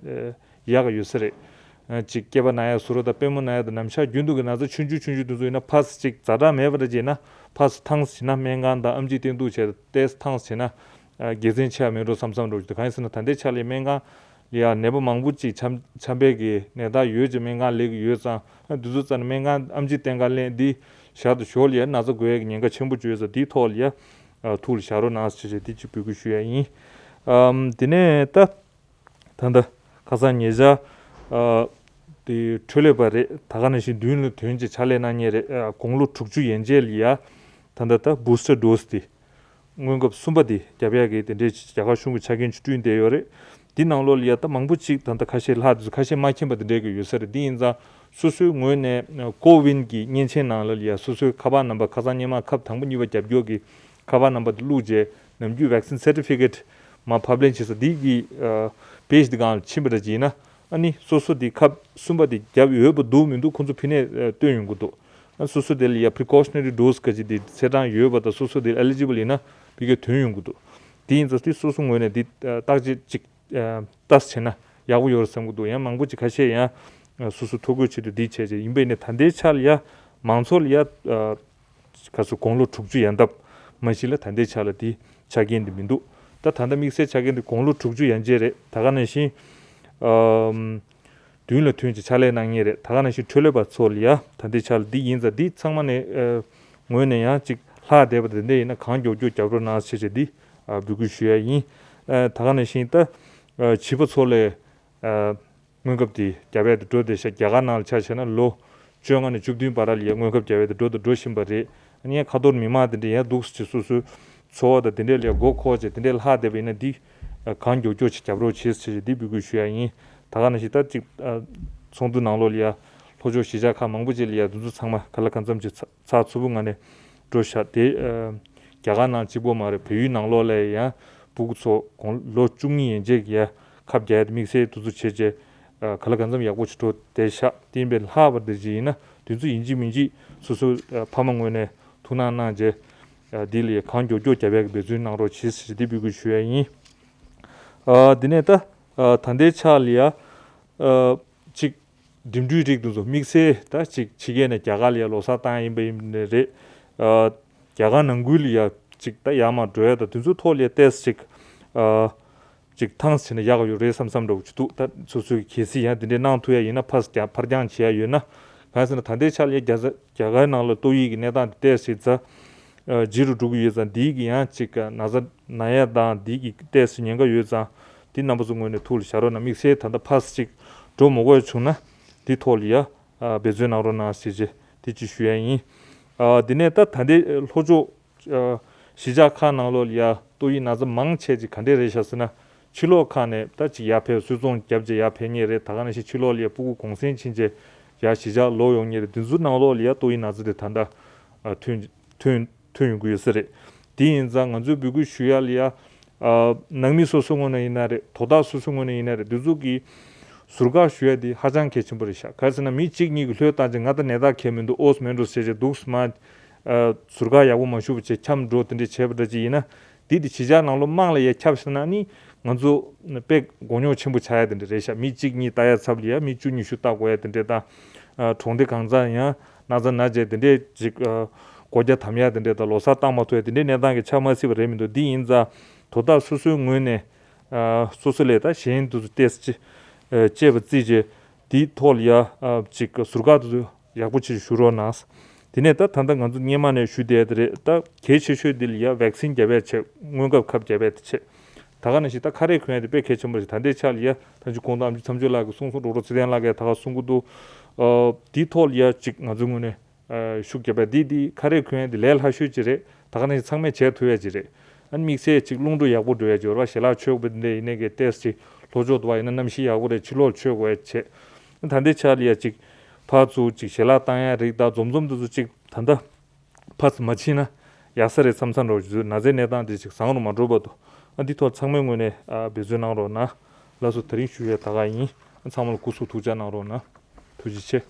ཡག་ག་ཡོད་ས་རེད། ཨ་ཅིག་སྐེད་པ་ན་ཡ་ཟུག་རོ་དང་པུས་མོ་ན་ཡ་དང་ནམ་ཞག་རྒྱུན་དུ་གི་ན་ཚ་ཆུང་ཆུང་ཆུང་ཆུང་དེ་ཚོ་ཡིན་ན་ཕར་ཙམ་ཅིག་ཛ་དྲག་མེད་པ་འདྲ་ཅིག་ཡིན་ན་ཕར་ཙམ་ཐང་ཙམ་བྱས་ན་སྨན་ཁང་དང་ཨེམ་ཆི་བསྟེན་གཏུག་བྱས་ཏོག་ཙམ་ཐང་ཙམ་བྱས་ན། ཨ་དགེ་མཚན་ཆེ་བ་མེད་འགྲོ་བསམ་བསམ་འགྲོ་གི་འདུག་གང་ཡིན་ཟེར་ན་ད་ལྟའི་ཆ་ལ་སྨན་ཁང་ལ་ཡ་ནད་པ་མང་པོ་ཅིག་ཆམ་ཆམ་པའི་གི་ནད་རྟགས་ཡོད་ཅིག་སྨན་ཁང་སླེབས་ཀྱི་ཡོད་ཙང་ཨ་འདི་ཚོ་རྩ་ནས་སྨན་ཁང་ཨེམ་ཆི་བསྟེན་ག་སླེབས་འདི་ཞག་ཏུ་ཞོར་ལ་ཡ་ན་ཚ་འགོས་ཡ་གི་ཉེན་ཁ་ཆེན་པོ་ཅིག་ཡོད་ཙང་འདིའི་ཐོག་ལ་ཡ་ཨ་ཐུགས་ལ་བཞག་རོགས་གནང་ཟེར་བྱས་འདི་ཅིག་འབོད་སྐུལ་ཞུ་ཡ་ཡིན། ཨམ་དེ་ནས་ད་ད་ལྟ་ཁ་སང་ཉེ་ཆར་ཨ་དེ་འཕྲོད་ལས་པ་རེད། ད་ག་ནང་བཞིན་མདུན་ལ་ཐོན་ཅིག་ཕྱག་ལས་གནང་མཁན་རེད། ཨ་དགུང་ལོ་དྲུག་ཅུ་ཡན་ཆད་ལ་ཡ་ད་ལྟ་ད་བུ་སི་ཊར་ཌོ་སི་དེ། སྔོན་ཁབ་གསུམ་པ་དེ་རྒྱབ་ཡག་གི་དེ་འདྲའི་རྒྱ་གར་གཞུང་གི་ཆ་རྐྱེན་ཅིག་བསྐྲུན་བསྡད་ཡོད་རེད། འདི་ནང་ལོགས་ལ་ཡ་ད་མང་པོ་ཅིག་ད་ལྟ་ཁ་ཤས་ལྷག་དེ་ཚོ་ཁ་ཤས་མ་མཁྱེན་པ་དེ་འདྲའི་གི་ཡོད་ས་རེད། འདི་ཡིན་ཙང་སོ་སོའི་ངོས་ནས་ཀོ་ཝིན་གྱི་མཉེན་ཆས་ནང་ལོགས་ལ་ཡ་སོ་སོའི་ཁ་པར་ནམ་བར་ཁ་སང་སྔོན་མ་ཁབ་དང་པོ་གཉིས་པ་རྒྱབ་སྐྱོར་གྱི་ཁ་པར་ནམ་བར་དེ་བླུགས་རྗེས་ནམ་རྒྱུན་vaccine certificate མར་ཕབ་ལེན་བྱེད་ས་འདི་གི་པེ་ཇི་འདི་སྒང་ལ་ཕྱིན་པ་འདྲ་ཅིག་ཡིན་ན། ཨ་ནི་སོ་སོ་དེ་ཁབ་གསུམ་པ་དེ་བརྒྱབ་ཡོད་པ་འདུག་མི་འདུག་ཁོང་ཚོ་ཕི་ནས་ཨ་སྟོན་ཡོང་གི་འདུག་ཨ་སོ་སོ་དེ་ལ་ཡ་precautionary dose ག་ཅིག་དེ་ཚད་གྲངས་ཡོད་པ་དང་སོ་སོ་དེ་eligible ཡིན་ན་ཕ་གིར་ཐོན་ཡོང་གི་འདུག་དེ་ཡིན་ཙང་དེ་སོ་སོ་ངོས་ནས་དེ་ཨ་བརྟག་དཔྱད་ཅིག་ཨ་ལྟ་བྱས་ན་ཡག་པོ་ཡོད་རེད་བསམ་གི་འདུག་ཡང་མང་པོ་ཅིག་ཁ་ཤས་ཡང་ཨ་སོ་སོ་ཐོ་འགོད་ཆེད་དུ་དེ་བྱས་བྱས་ཡིན་པས་ནས་ད་ལྟའི་ཆ་ལ་ཡ་མང་ཚོགས་ལ་ཡ་ཨ་ག་ཚོད་དགུང་ལོ་དྲུག་ཅུ་ཡན་འདབ་མ་གཞི་ལ་ད་ལྟའི་ཆ་ལ་དེ་ཆ་རྐྱེན་དེ་མི་འདུག་ད་ད་ལྟ་དམིགས་བསལ་ཆ་རྐྱེན་དེ་དགུང་ལོ་དྲུག་ཅུ་ཡན་ཆད་རེད། ད་ག་ནང་བཞིན་ཨམ་མདུན་ལ་ཐོན་ཅིག་ཕྱག་ལས་གནང་མཁན་རེད། ད་ག་ནང་བཞིན་འཕྲོད་ལས་པ་ཚོ་ལ་ཡ་ད་ལྟའི་ཆ་ལ་འདི་ཡིན་ཙང་འདི་ཚང་མ་ནས་ཨ་ངོས་ནས་ཡང་ཅིག་ལྷག་བསྡད་པ་དེ་འདྲ་ཡིན་ན་གང་མགྱོགས་མགྱོགས་རྒྱབ་རོགས་གནང་ཟེར་བྱས་འདི་ཨ་འབོད་སྐུལ་ཞུ་ཡ་ཡིན། ཨ་ད་ག་ནང་བཞིན་ད་ཨ་བྱིས་པ་ཚོ་ལ་ཨ་སྔོན་ཁབ་དེ་རྒྱབ་ཡ་དེ་འགྲོ་བསྡད་ཤག་རྒྱ་གར་ནང་ལ་ཆ་བཞག་ན་ལོ་ བཅོ་ལྔ་ནས་བཅུ་བདུན་བར་ལ་ཡ་སྔོན་ཁབ་རྒྱག་ཡས་དེ་འགྲོ་དང་འགྲོ་བཞིན་པ་རེད། ཨ་ནི་ཡང་ཁ་ཐོར་མི་མང་དེ་འདྲས་ཡང་འདུག་སེ་སོ་སོའི་འཚོ་བ་དང་དེ་འདྲས་ལ་ཡ་མགོ་འཁོར་བྱས་དེ་འདྲས་ལྷག་བསྡད་པ་ཡིན་ན་འདི་གང་མགྱོགས་མགྱོགས་ཅིག་རྒྱབ་རོགས་བྱེད་ཟེར་ཞེས་འདི་འབོད་སྐུལ་ཞུ་ཡ་ཡིན། ད་ག་ནང་བཞིན་ད་ཅིག་ཨ་ཚོགས་འདུ་ནང་ལོགས་ལ་ཡ་ལྷོ་ཕྱོགས་གཞིས་ཆགས་ཁག་མང་པོ་ཅིག་ལ་ཡ་དེ་ཚོ་ཚང་མ་ག་ལ་གང་འཚམ་ཅིག་ཚགས་ཚུད་པོ་ངང་ནས་འགྲོ་ཤག་དེ་ཨ་རྒྱ་གར་ནང་གཅིག་པོ་མ་རེད། བལ་ཡུལ་ནང་ལོགས་ལ་ཡང་སྤུ་གུ་ཚོ་དགུང་ལོ་བཅུ་གཉིས་ཡན་ཆད་ཀྱི་ཡ་ཁབ་རྒྱག་ཡ་དེ་དམིགས་བསལ་དེ་ཚོ་བྱས་རྗེས་ཨ་ག་ལ་གང་འཚམ་ཡག་པོ་ཅིག་འགྲོ་བསྡད་ཤག་དེ་ཡིན་པས་ལྷག་པར་དེ་ཅིག་ཡིན་ན་དེ་ཚོ་ཡིན་གཅིག་མིན་གཅིག་སོ་སོའི་ཨ་ཕ་མ་ངོས་ནས་ཐུགས་སྣང་གནང་རྗེས་ཨ་འདི་ལ་ཡ་གང་མགྱོགས་མགྱོགས་རྒྱབ་ཡ་གི་འབད་བརྩོན་གནང་རོགས་བྱེད་ཟེར་འདི་འབོད་སྐུལ་ཞུ་ཡ་ཡིན། ཨ་དེ་ནས་ད་ཨ་ད་ལྟའི་ཆ་ལ་ཡ་ཨ་ཅིག་འགྲིམ་འགྲུལ་རིགས་དེ་ཚོ་དམིགས་བསལ་ད་ཅིག་ཕྱི་རྒྱལ་ནས་རྒྱ་གར་ལ་ཡ་ལོ་གསར་བཏང་ཡིན་པ་ཡིན་ནའི་རེད། ཨ་རྒྱ་གར་ནང་ཁུལ་ལ་ཡ་ཅིག་ད་ཡར་མར་འགྲོ་ཡ་ད་དེ་ཚོའི་ཐོག་ལ་ཡ་ཏོག་ཙམ་ཅིག་ཨ་ཅིག་ཐང་ཆད་ན་ཡག་ཡོད་རེད་བསམ་བསམ་འདྲ་བོ་ཅིག་འདུག་ད་སོ་སོས་གལ་སྲིད་ཡང་དེ་འདྲས་གནང་ཐུབ་ཡ་ཡིན་ན་ཕར་ཀྱང་ཕར་འགྱངས་བྱེད་ཡ་ཡོད་ན། གང་ཟེར་ན་ད་ལྟའི་ཆ་ལ་ཡ་རྒྱ་རྒྱ་གར་ནང་ལ་ཏོག་དབྱིབས་ཀྱི་གནས་སྟངས་དེ་ཏོག་ཙམ་ཛ་ཨ་ལྗིད་རུ་འགྲོ་གི་ཡོད་ཙང་འདིའི་གི་ཡང་ཅིག་ན་ཚ་ན་ཡ་དང་འདིའི་གི་ཏོག་ཙམ་ཉེན་ཁ་ཡོད་ཙང་འདི་རྣམ་པ་ཚོ་ངོས་ནས་ཐུགས་ལ་བཞག་རོགས་གནང་། དམིགས་བསལ་ད་ལྟ་ཕར་ཅིག་འགྲོ་མ་དགོས་བྱུང་ན་འདི་ཐོག་ལ་ཡ་ཨ་འབད་བརྩོན་གནང་རོགས་གནང་ཟེར་བྱས་དེ་ཅིག་ཞུ་ཡ་ཡིན། ཨ་འདི་ནས་ད་ད་ལྟའི་ལྷོ་ཕྱོགས་ཨ་གཞིས་ཆགས་ཁག་ནང་ལོགས་ལ་ཡ་ཏོག་དབྱིབས་ན་ཚ་མང་ཆེ་ཅིག་ག་འདྲས་རེད་ཤག་ཟེར་ན། ཕྱི་ལོགས་ཁག་ནས་ད་ཅིག་ཡར་ཕེབས་སུད་ཚོང་བརྒྱབ་རྗེས་ཡར་ཕེབས་མཁན་རེད། ད་ག་ནང་བཞིན་ཕྱི་ལོགས་ལ་ཡ་སྤུ་གུ་གུང་སེང་ཕྱིན་རྗེས་ཡར་གཞིས་ཆགས་ལོག་ཡོང་མཁན་རེད། དེ་ཚོ་ནང་ལོགས་ལ་ཡ་ཏོག་དབྱིབས་ན་ཚ་དེ་ད་ལྟ་ཨ་ཐོན་ཐོན་ཐོན་ཡོང་གི་ཡོད་ས་རེད། དེ་ཡིན་ཙང་ང་ཚོས་འབོད་སྐུལ་ཞུ་ཡ་ལ་ཡ་ཨ་ནང་མི་སོ་སོའི་ངོས་ནས་ཡིན་ན་རེད། དོ་བདག་སོ་སོའི་ངོས་ནས་ཡིན་ན་རེད། དེ་ཚོ་གི་ཟུར་བཀག་ཞུ་ཡ་དེ་ཧ་ཅང་གལ་ཆེན་པོ་རེད་ཤག་ག་རེ་ཟེར་ན་མི་གཅིག་གཉིས་ཀྱིས་ལྷོད་བཏང་རྗེས་ང་ད་ནད་རྟགས་གང་ཡང་མི་འདུག་ཨོ་ཙམ་མེད་འགྲོ་ཟེར་རྗེས་འདུག་སེ་མར་ཨ་ཟུར་བཀག་ཡག་པོ་མ་ཞུས་པ་བྱས་འཁྱམས་འགྲོ་དེ་འདྲས་བྱས་པ་འདྲ་ཅིག་ཡིན་ན། དེ་དེ་གཞིས་ཆགས་ནང་ལོགས་དམངས་ལ་ཡ་ཁྱབ་ཤག་ན་ནི་ང་ཚོ་དཔེ་མགོ་རྙོག་ཆེན་པོ་ཆགས་ཡ་དེ་འདྲ་རེད་ཤག་མི་གཅིག་གཉིས་ལྟ་ཡ་ཚབ་ལ་ཡ་མི་བཅུ་ཉི་ཤུ་ལྟ་དགོས་ཡ་དེ་འདྲས་དང་། ཨ་གྲོང་སྡེ་གང་ཚང་ཡང་ན་ཚ་ན་རྗེས་དེ་འདྲས་ཅིག་ཨ་སྒོ་རྒྱ་དམ་ཡ་དེ་འདྲས་དང་ལོ་གསར་བཏང་མ་ཐུབ་ཡ་དེ་འདྲས་གནས་སྟངས་ཀྱི་ཆགས་མ་སྲིད་པ་རེད་མི་འདུག་དེ་ཡིན་ཙང་དོ་བདག་སོ་སོའི་ངོས་ནས་ཨ་སོ་སོ་ལས་ད་གཞན་དུ་ཏོག་ཙམ་ཨ་གཅེས་པ་བརྩིས་རྗེས་དེའི་ཐོག་ལ་ཡ་ཨ་ཅིག་ཟུར་བཀག་དུ་ཡག་པོ་ཅིག་ཞུ་རོགས་གནང་། དེ་ནས་ད་ད་ལྟ་ང་ཚོ་སྔོན་མ་ནས་ཞུ་བསྡད་དེ་རེད། ད་གལ་ཆེ་ཤོས་འདི་ལ་ཡ་བེག་སིན་རྒྱབ་ཡ་བྱས། སྔོན་ཁབ་ཁབ་རྒྱབ་ཡ་དེ་བྱས། ད་ག་ནང་བཞིན་ད་ཁ་རས་གོན་ཡ་དེ་དཔེ་གལ་ཆེན་པོ་རེད། ད་ལྟའི་ཆ་ལ་ཡ་ད་ཅི་གོང་དུ་ཨམ་ཆི་མཚམས་གཅོད་ལགས་ཀྱིས་གསུངས་སོང་། ཌོག་ཊར་ཚེ་བརྟན་ལགས་ཀྱིས་ད་ག་གསུང་གི་འདུག་ཨ་དེའི་ཐོག་ལ་ཡ་ཅིག་ང་ཚོའི་ངོས་ནས་ཨ་ཤུགས་རྒྱབ་པ་འདི་འདི་ཁ་རས་གོན་ཡ་འདི་ལས་སླ་ཤོས་ཅིག་རེད། ད་ག་ནང་བཞིན་ཚང་མས་བྱེད་ཐུབ་ཡ་ཅིག་རེད། ཨ་ནི་དམིགས་བསལ་ཅིག་རླུང་འགྲོ་ཡག་པོ་འགྲོ་ཡ་ཅིག་ཡོད་རེད་པ། ཞལ་ལག་མཆོད་པ་འདི་འདྲ་ཡིན་ནའི་གི་ཏོག་ཙམ་ཅིག་ལྷོ་ཕྱོགས་དུ་བ་ཡིན་ན་གནམ་གཤིས་ཡག་པོ་རེད། ཕྱི་ལོགས་མཆོད་དགོས་ཡ་བྱེད། ཨ་ད་ལྟའི་ཆ་ལ་ཡ་ཅིག་ཕར་ཚུར་ཅིག་ཞལ་ལག་བཏང་ཡ་རིགས་དང་འཛོམས་འཛོམས་འདི་ཚོ་ཅིག་ད་ལྟ་ཕར་ཚུར་མ་ཕྱིན་ན་ཡག་ས་རེད་བསམ་བསམ་འདྲ་བོ་ཅིག་ན་ཚའི་གནས་སྟངས་འདི་ཅིག་བཟང་རུ་མ་འགྲོ་བར་དུ་ཨ་འདི་ཐོག་ཚང་མའི་ངོས་ནས་ཨ་འབད་བརྩོན་གནང་རོགས་གནང་། ལགས་སོ། དེ་རིང་ཞུ་ཡས་ད་ག་ཡིན། ཨ་ཚང་མ་ལ་སྐུ་གཟུགས་ཐུགས་ཅག་གནང་རོགས་གནང་། ཐུགས་རྗེ་ཆེ།